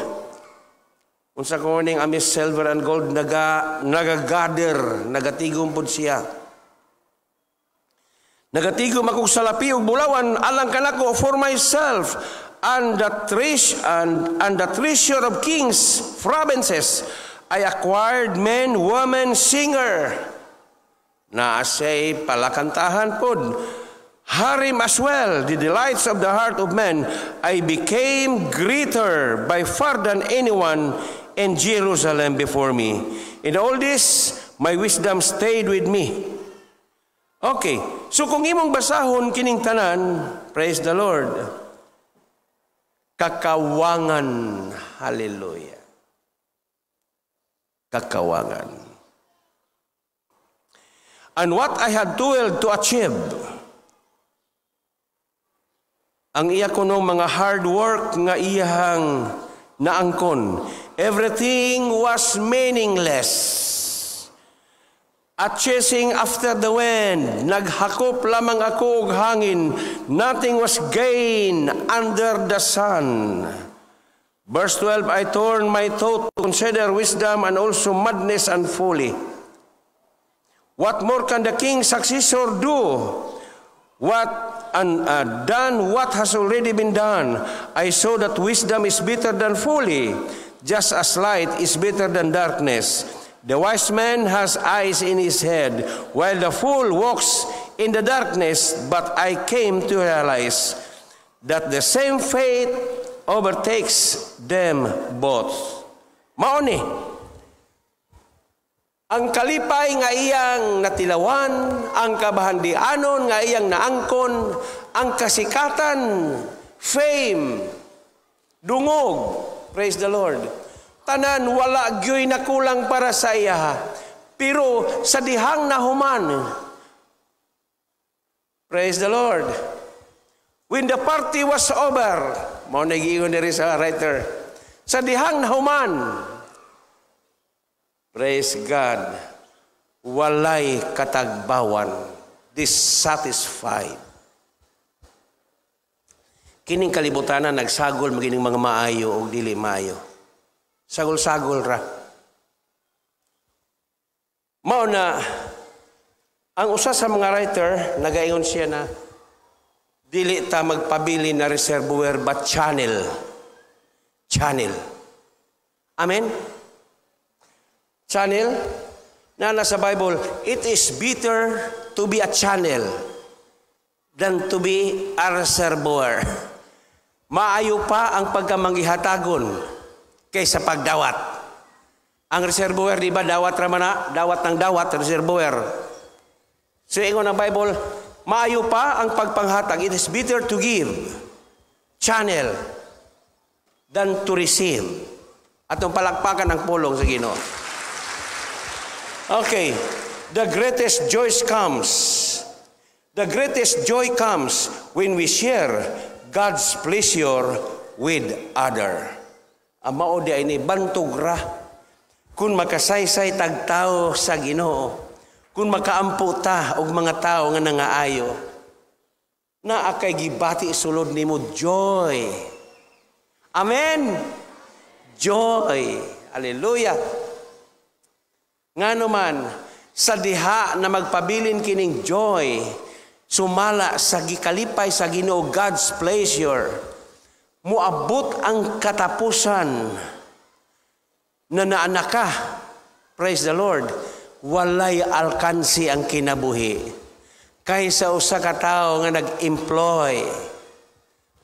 Unsa ko ning amass silver and gold, nagagather, nagatigom pod siya. Nagatigom ako sa lapi ug bulawan alang kanako for myself and the treasure of kings provinces. I acquired men, women, singer. Naasay palakantahan pod. Harim as well, the delights of the heart of men. I became greater by far than anyone in Jerusalem before me. In all this, my wisdom stayed with me. Okay, so kung imong basahon kining tanan, praise the Lord, kakawangan, hallelujah. Kakawangan. And what I had toiled to achieve, ang iya kuno mga hard work nga iyahang naangkon, everything was meaningless. At chasing after the wind, naghakop lamang ako og hangin, nothing was gained under the sun. Verse 12, I turned my thought to consider wisdom and also madness and folly. What more can the king's successor do? What and done what has already been done? I saw that wisdom is better than folly, just as light is better than darkness. The wise man has eyes in his head, while the fool walks in the darkness. But I came to realize that the same fate overtakes them both. Mao ni. Ang kalipay nga iyang natilawan, ang kabahandianon nga iyang naangkon, ang kasikatan, fame, dungog, praise the Lord. Tanan wala gyoy nakulang para sa iya. Pero sa dihang nahuman, praise the Lord, when the party was over, mao na giingon diri sa writer, sa dihang nahuman, praise God, walay katagbawan, dissatisfied. Kining kalibutanan nagsagol magining mga maayo o dili maayo. Sagol-sagol ra. Mao na ang usa sa mga writer nagaingon siya na dili ta magpabili na reservoir but channel. Channel. Amen? Channel na nasa Bible, it is better to be a channel than to be a reservoir. Maayo pa ang pagkamanggihatagon kaysa pagdawat. Ang reservoir, di ba, dawat ra man na, dawat ng dawat, reservoir. So ingon ang Bible, maayo pa ang pagpanghatag. It is better to give, channel, than to receive. Atong palakpakan ang pulong sa Ginoo. Okay, the greatest joy comes. The greatest joy comes when we share God's pleasure with other. Ang mao di ay ni bantog ra. Kung makasaysay tag tao sa Ginoo, kung makaampo ta og mga tao nga nangaayo, naa kay gibati sulod nimo joy. Amen. Joy. Hallelujah. Ngano man, sa diha na magpabilin kining joy, sumala sa gikalipay sa Ginoo, God's pleasure, muabot ang katapusan na naanaka, praise the Lord, walay alkansi ang kinabuhi. Kaysa usa ka tawo nga nag-employ,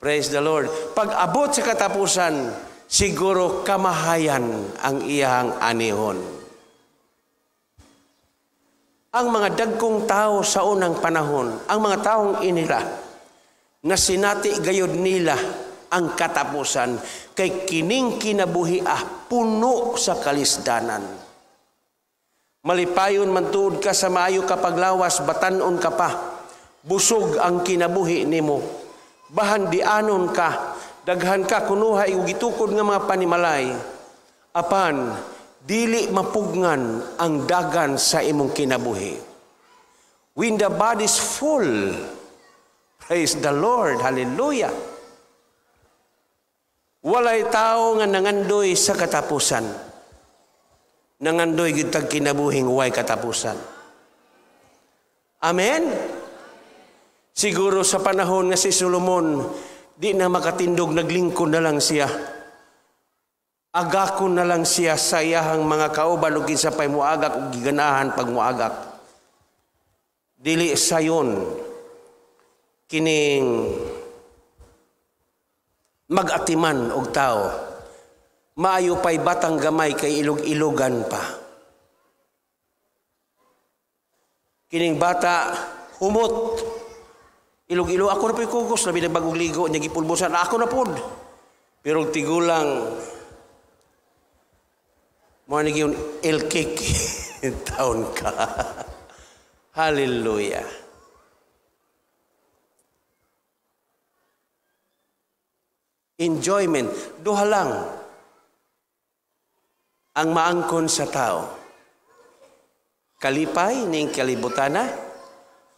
praise the Lord, pag abot sa katapusan, siguro kamahayan ang iyang anihon. Ang mga dagkong tao sa unang panahon, ang mga taong inila, na sinati gayod nila ang katapusan, kay kining kinabuhi puno sa kalisdanan. Malipayon man tuod ka sa maayo kapaglawas, batan-on ka pa, busog ang kinabuhi nimo. Bahandianon ka, daghan ka kunuhay ug gitukod nga mga panimalay. Apan, dili mapugngan ang dagan sa imong kinabuhi. When the body is full, praise the Lord, hallelujah. Walay tao nga nangandoy sa katapusan. Nangandoy gyud tag kinabuhing way katapusan. Amen? Siguro sa panahon nga si Solomon, di na makatindog, naglingkod na lang siya. Agakon na lang siya sa iyahang mga kauban ug kinsa pay muagak ug giganahan pag muagak. Dili sayon kining mag-atiman og tao. Maayo pay batang gamay kay ilog-ilogan pa. Kining bata humot. Ilog-ilog ako na po'y kugos, labi na bagong ligo niya gipulbusan ako na pod. Pero tigulang mo ni gyud ilkik taon ka. Hallelujah. Enjoyment, duha lang ang maangkon sa tao. Kalipay ning kalibutana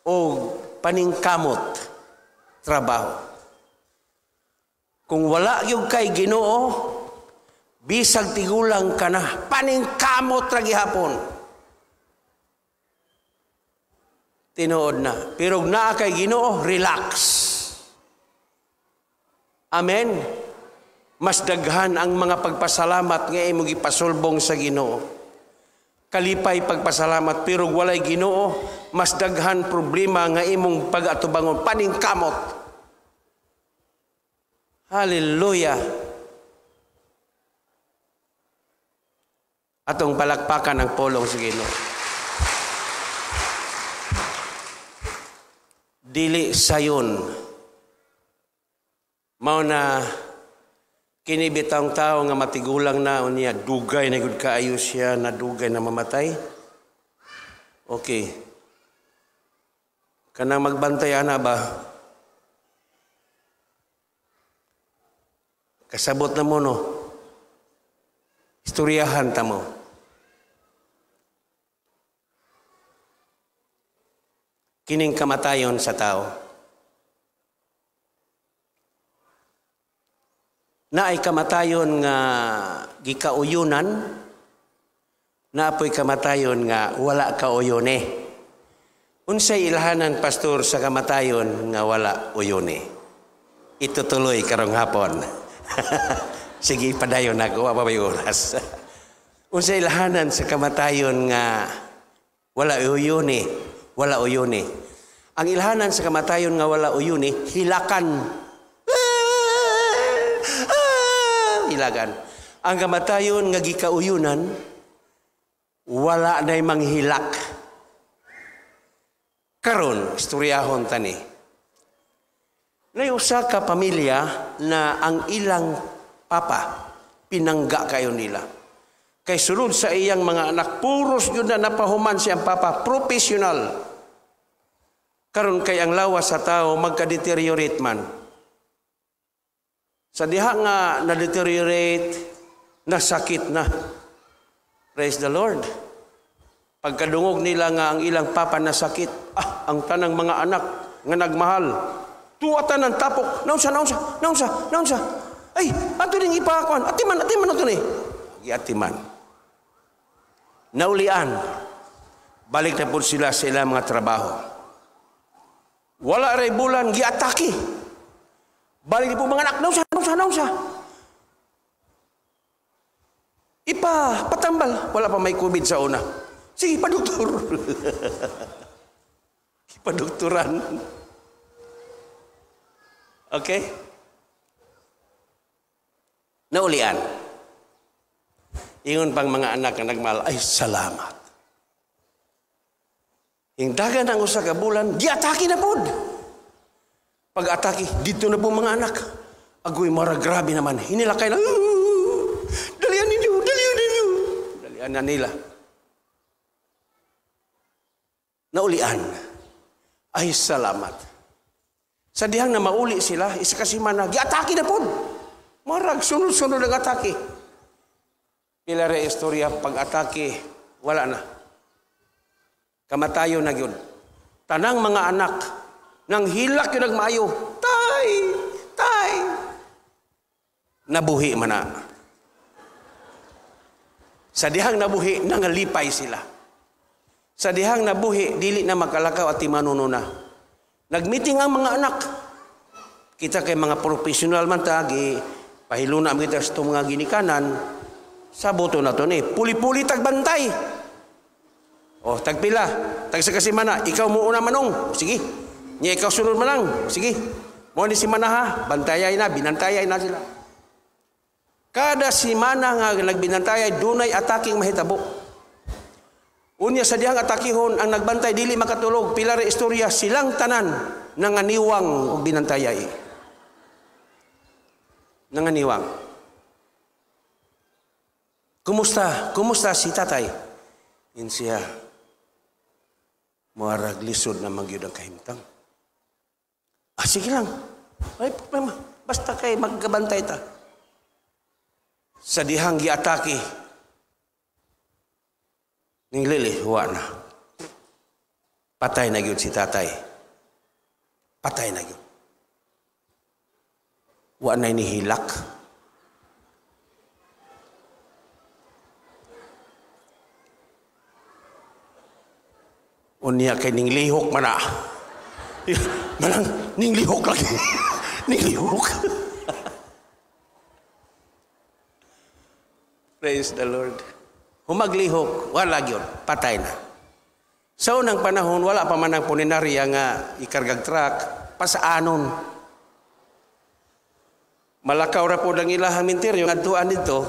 o paningkamot trabaho. Kung wala gyud kay Ginoo, bisag tigulang ka na, paningkamot ra gihapon. Tinuod na. Pero naa kay Ginoo, relax. Amen. Mas daghan ang mga pagpasalamat nga imong gipasulbong sa Ginoo. Kalipay pagpasalamat, pero walay Ginoo, mas daghan problema nga imong pag-atubangon, paningkamot. Hallelujah. Atong palakpakan ang polong sa Ginoo. Dili sayon. Mao na kini bitawng tao nga matigulang na unya dugay na gud kaayo siya, na dugay na mamatay. Okay. Kanang magbantay ana ba? Kasabot na mo no. Istoryahan ta mo. Kining kamatayon sa tao. Naay kamatayon nga gikauyunan, naapoy kamatayon nga wala kauyone. Unsay ilhanan, pastor, sa kamatayon nga wala uyone? Itutuloy karong hapon. Sige, padayon ako, wa pa may oras. Unsay ilhanan sa kamatayon nga wala uyone? Wala uyone. Ang ilhanan sa kamatayon nga wala uyone, hilakan. Hilakan. Ang kamatayon nga gikauyunan, wala na'y manghilak. Karon, istoryahon tani. Nay usa ka pamilya na ang ilang papa pinangga kayo nila. Kay sulod sa iyang mga anak, puros gyud na napahuman siyang papa, professional. Karon kay ang lawas sa tao magka-deteriorate man. Sa diha nga na-deteriorate, nasakit na. Praise the Lord. Pagkadungog nila nga ang ilang papa nasakit, ang tanang mga anak nga nagmahal, tuwatan ng tapok, naunsa, naunsa, naunsa, naunsa. Ay, ato ning ipakuan, atiman, atiman ato ni. Giatiman. Naulian, balik na po sila sa ilang mga trabaho. Wala ray bulan, giatake. Balik po mga anak, naunsa, naunsa, naunsa. Ipa, patambal. Wala pa may COVID sa una. Sige, paduktor. Ipadukturan. Okay? Naulian. Ingon pang mga anak na nagmahal, ay salamat. Yung dagan ang usa ka bulan, giatake na pod. Pag-atake, dito na po mga anak. Agoy, mara, grabe naman. Hinilakay na, dalian ninyo, dalian ninyo. Dalian na nila. Naulian. Ay, salamat. Sa dihang na mauli sila, isa kasi mana, giatake na pod. Marag, sunod-sunod ang atake. Pila re istorya, pag-atake, wala na. Kamatayo na yun. Tanang mga anak, nang hilak yun nagmaayo, tay, tay, nabuhi man na. Sa dihang nabuhi, nangalipay sila. Sa dihang nabuhi, dili na makalakaw at timanuno na. Nagmeeting ang mga anak. Kita kay mga professional man ta, pahiluna kita sa itong mga ginikanan, saboto na to ni. Puli-puli tagbantay. O, tagpila. Tagsa kasi mana, ikaw mo una manong. O, sige. Nya ikaw sunod manang. Sige. Mo ni si mana ha, bantayay na, binantayay na sila. Kada si mana nga nagbinantayay, dunay ataking mahitabo. Unya sa dihang atakihon, ang nagbantay dili makatulog, pila ra istorya silang tanan nanganiwang og binantayay. Nanganiwang. Kumusta? Kumusta si tatay? Yun siya. Muarag lisod na magyud ang kahimtang. Ah, sige lang. Ay, problema. Basta kay maggabantay ta. Sa dihang giatake, ning lili, huwa na. Patay na gyud si tatay. Patay na gyud. Wa na nihilak. Unya kay ning lihok man na. Manang ning lihok lagi. Ning lihok. Praise the Lord. Humaglihok, wala gyud, patay na. Sa unang panahon, wala pa man ang puninarya nga ikargag truck, pasaanon. Malakaw ra po ang ilahang minteryo, ngadtuan dito.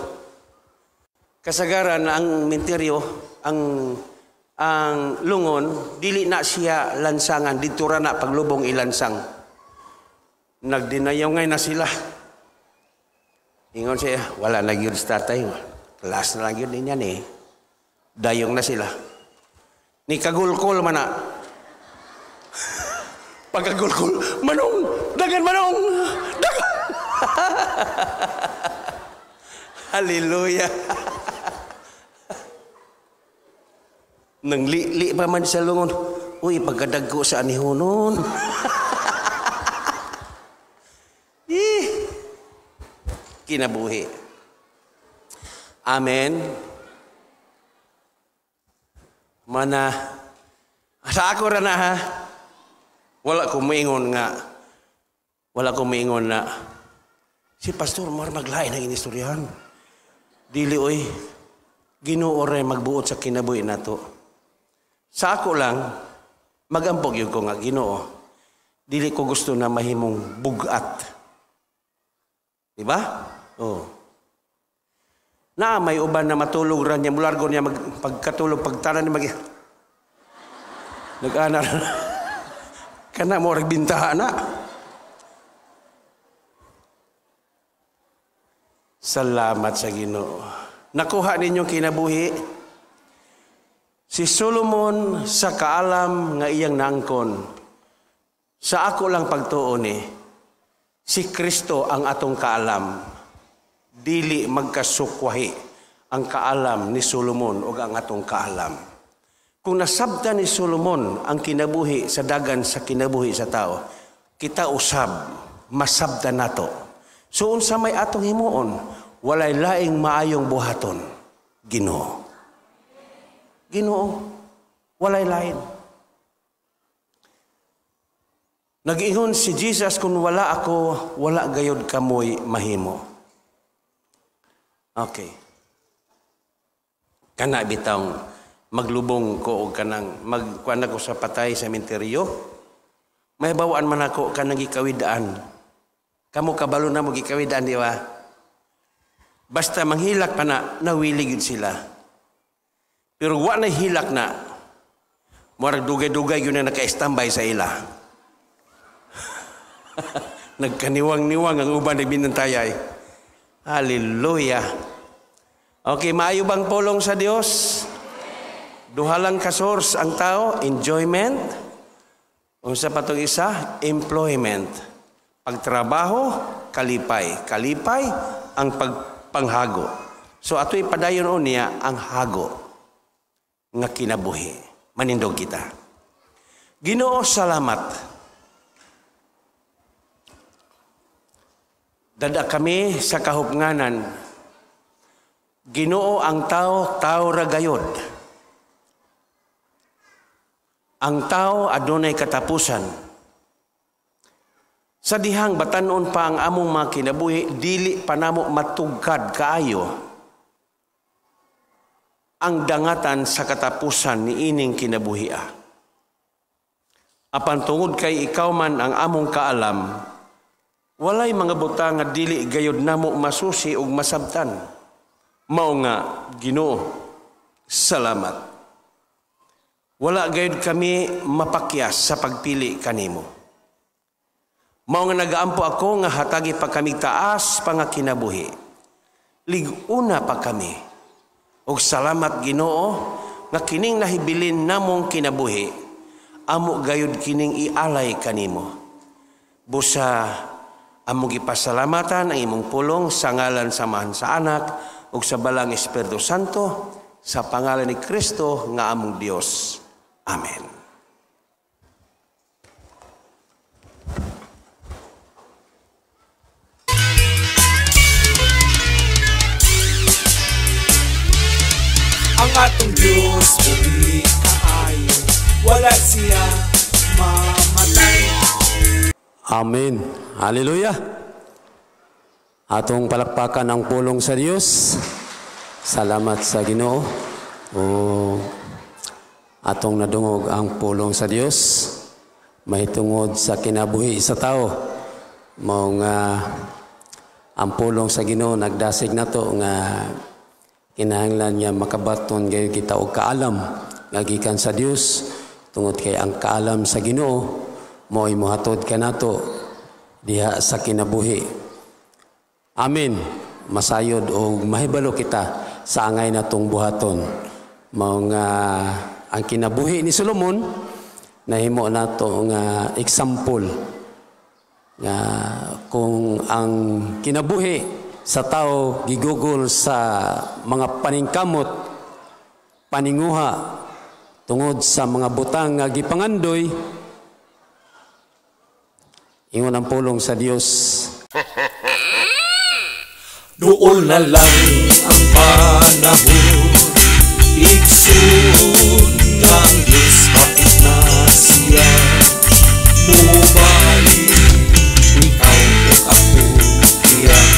Kasagaran ang minteryo, ang lungon, dili na siya lansangan, dito ra na paglubong ilansang. Nagdinayaw ngay na sila. Ingon siya, wala na gyud sa tatay. Class na lang yun niyan eh. Dayong na sila. Ni kagulkol man na. Pagkagulkol, manong! Dagan manong! Dagan! Hallelujah! Nang li-li pa man sa lungon. Uy, pagkadagko sa anihonon. Eh, kinabuhi. Amen. Mana, sa ako ra na ha. Wala ko moingon nga. Wala ko moingon na. Si Pastor Mar maglain ang inistoryahan. Dili oy, Ginoo ra magbuot sa kinabuhi nato. Sa ako lang, magampog yun ko nga, Ginoo, dili ko gusto na mahimong bugat. Diba? Oh. Na may uban na matulog ra niya, mulargo niya pagkatulog, pagtara niya nag-ana kana mo rag bintaha na. Salamat sa Ginoo. Nakuha ninyo kinabuhi. Si Solomon sa kaalam nga iyang nangkon. Sa ako lang pagtuon ni, si Kristo ang atong kaalam. Dili magkasukwahi ang kaalam ni Solomon o ang atong kaalam. Kung nasabta ni Solomon ang kinabuhi sa dagan sa kinabuhi sa tao, kita usab, masabta nato. So unsa may atong himuon, walay laing maayong buhaton. Ginoo. Ginoo, walay lain. Nag-ingon si Jesus, kung wala ako, wala gayod kamoy mahimo. Okay. Kana bitang maglubong ko og kanang magkuan ako sa patay sa sementeryo. May bawaan man ako kanang gikawidaan. Kamo kabalo na mo gikawidaan, di ba? Basta manghilak pa na, nawili gyud sila. Pero wa na hilak na, murag dugay-dugay yun na naka-standby sa ila. Nagkaniwang-niwang ang uban ni binantayay. Hallelujah. Okay, maayo bang pulong sa Dios? Duha lang ka source ang tao, enjoyment. Unsa pa tong isa? Employment. Pagtrabaho, kalipay. Kalipay ang pagpanghago. So atoy padayon niya ang hago nga kinabuhi. Manindog kita. Ginoo, salamat. Dada kami sa kahupnganan. Ginoo, ang tao, tao ra gayod. Ang tao adunay katapusan. Sa dihang batanon pa ang among mga kinabuhi, dili pa namo matugkad kaayo ang dangatan sa katapusan ni ining kinabuhia. Apan tungod kay ikaw man ang among kaalam, walay mga butang nga dili gayod namo masusi ug masabtan. Mao nga, Ginoo, salamat. Wala gayod kami mapakyas sa pagpili kanimo. Mao nga nagaampo ako nga hatagi pa kami taas pa nga kinabuhi. Lig-una pa kami. Og salamat Ginoo nga kining nahibilin namong kinabuhi, amo gayud kining ialay kanimo. Busa amo gipasalamatan ang imong pulong sa ngalan sa Amahan sa Anak ug sa Balang Espiritu Santo, sa pangalan ni Kristo nga among Dios. Amen. Ang atong Diyos buhi kaayo, wala siya mamatay. Amen. Hallelujah. Atong palakpakan ang pulong sa Dios. Salamat sa Ginoo. O atong nadungog ang pulong sa Dios mahitungod sa kinabuhi sa tao. Mao nga ang pulong sa Ginoo nagdasig nato nga Kinahanglan nga makabaton gayud kita og kaalam nga gikan sa Dios, tungod kay ang kaalam sa Ginoo mao'y mohatod kanato diha sa kinabuhi. Amen. Masayod og mahibalo kita sa angay natong buhaton. Mao nga ang kinabuhi ni Solomon nahimo nato nga example nga kung ang kinabuhi sa tao gigugol sa mga paningkamot, paninguha tungod sa mga butang nga gipangandoy, ingon ang pulong sa Dios. Duol na lang ang panahon, igsoon, nga ang Diyos hapit na siya. Mubalik ikaw ug ako iyang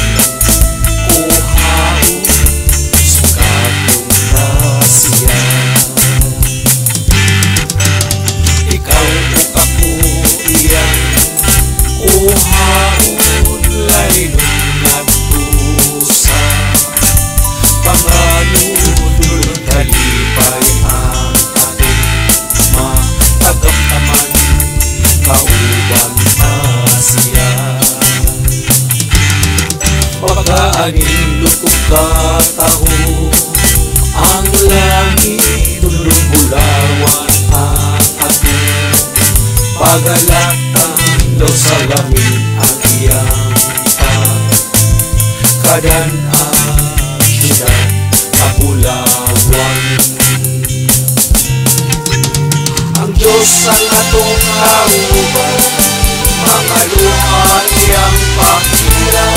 kuhaon, sugaton ta siya. Ikaw ug ako iyang kuhaon, laynon ngadto sa panganod, kalipay ang atong matagamtaman, kauban pa siya. Pagkaanindot ug kataho ang langit, dulong bulawan ang atong pagalatan, daw sa langit ang iyang pagkadan-an, siyudad kabulawan. Ang Diyos ang atong kauban, mga luha iyang pahira,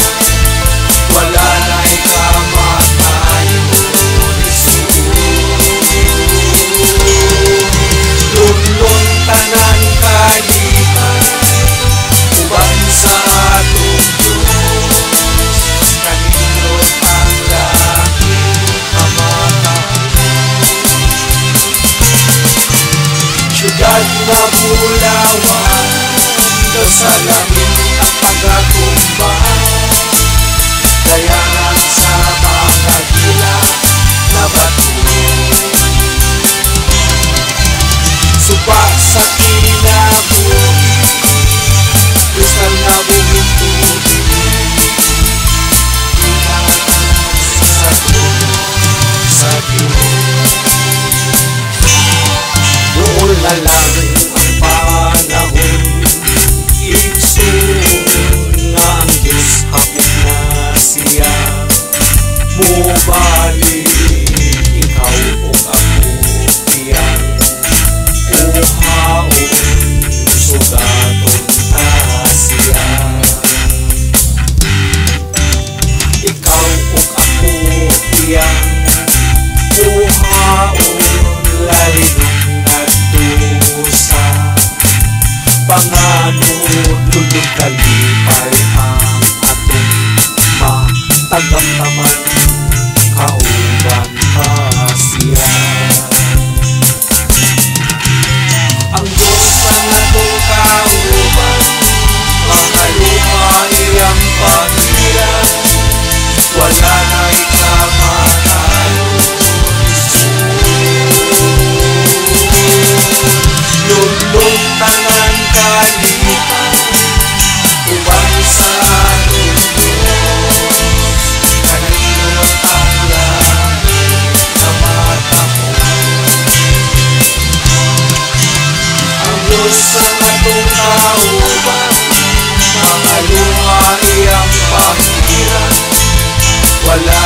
wala na'y kamatayon. Igsoon, lunlun tanan kalipay, uban sa atong Diyos, kanindot ang langit kamatahon. Siyudad nga bulawan, daw sa langit ang pagatumba, dayangan sa mga gila na bato. Suba sa kinabuhi, kristal na buhing tubig, sa trono sa Diyos. Duol na lang ang panahon, igsoon, nga ang Diyos hapit na siya. Mubalik ikaw ug ako iyang kuhaon, sugaton ta siya. Ikaw ug ako iyang kuhaon, laynon ngadto sa panganod, dulong kalipay ang atong matagamtaman, kauban pa siya. Ang Diyos ang atong kauban, mga luha iyang pahira, wala na'y kamatayon. Lunlun tanan kalipay, uban sa atong Diyos, kanindot ang langit na matahon. Ang Diyos ang atong kauban, mga luha iyang pahira, wala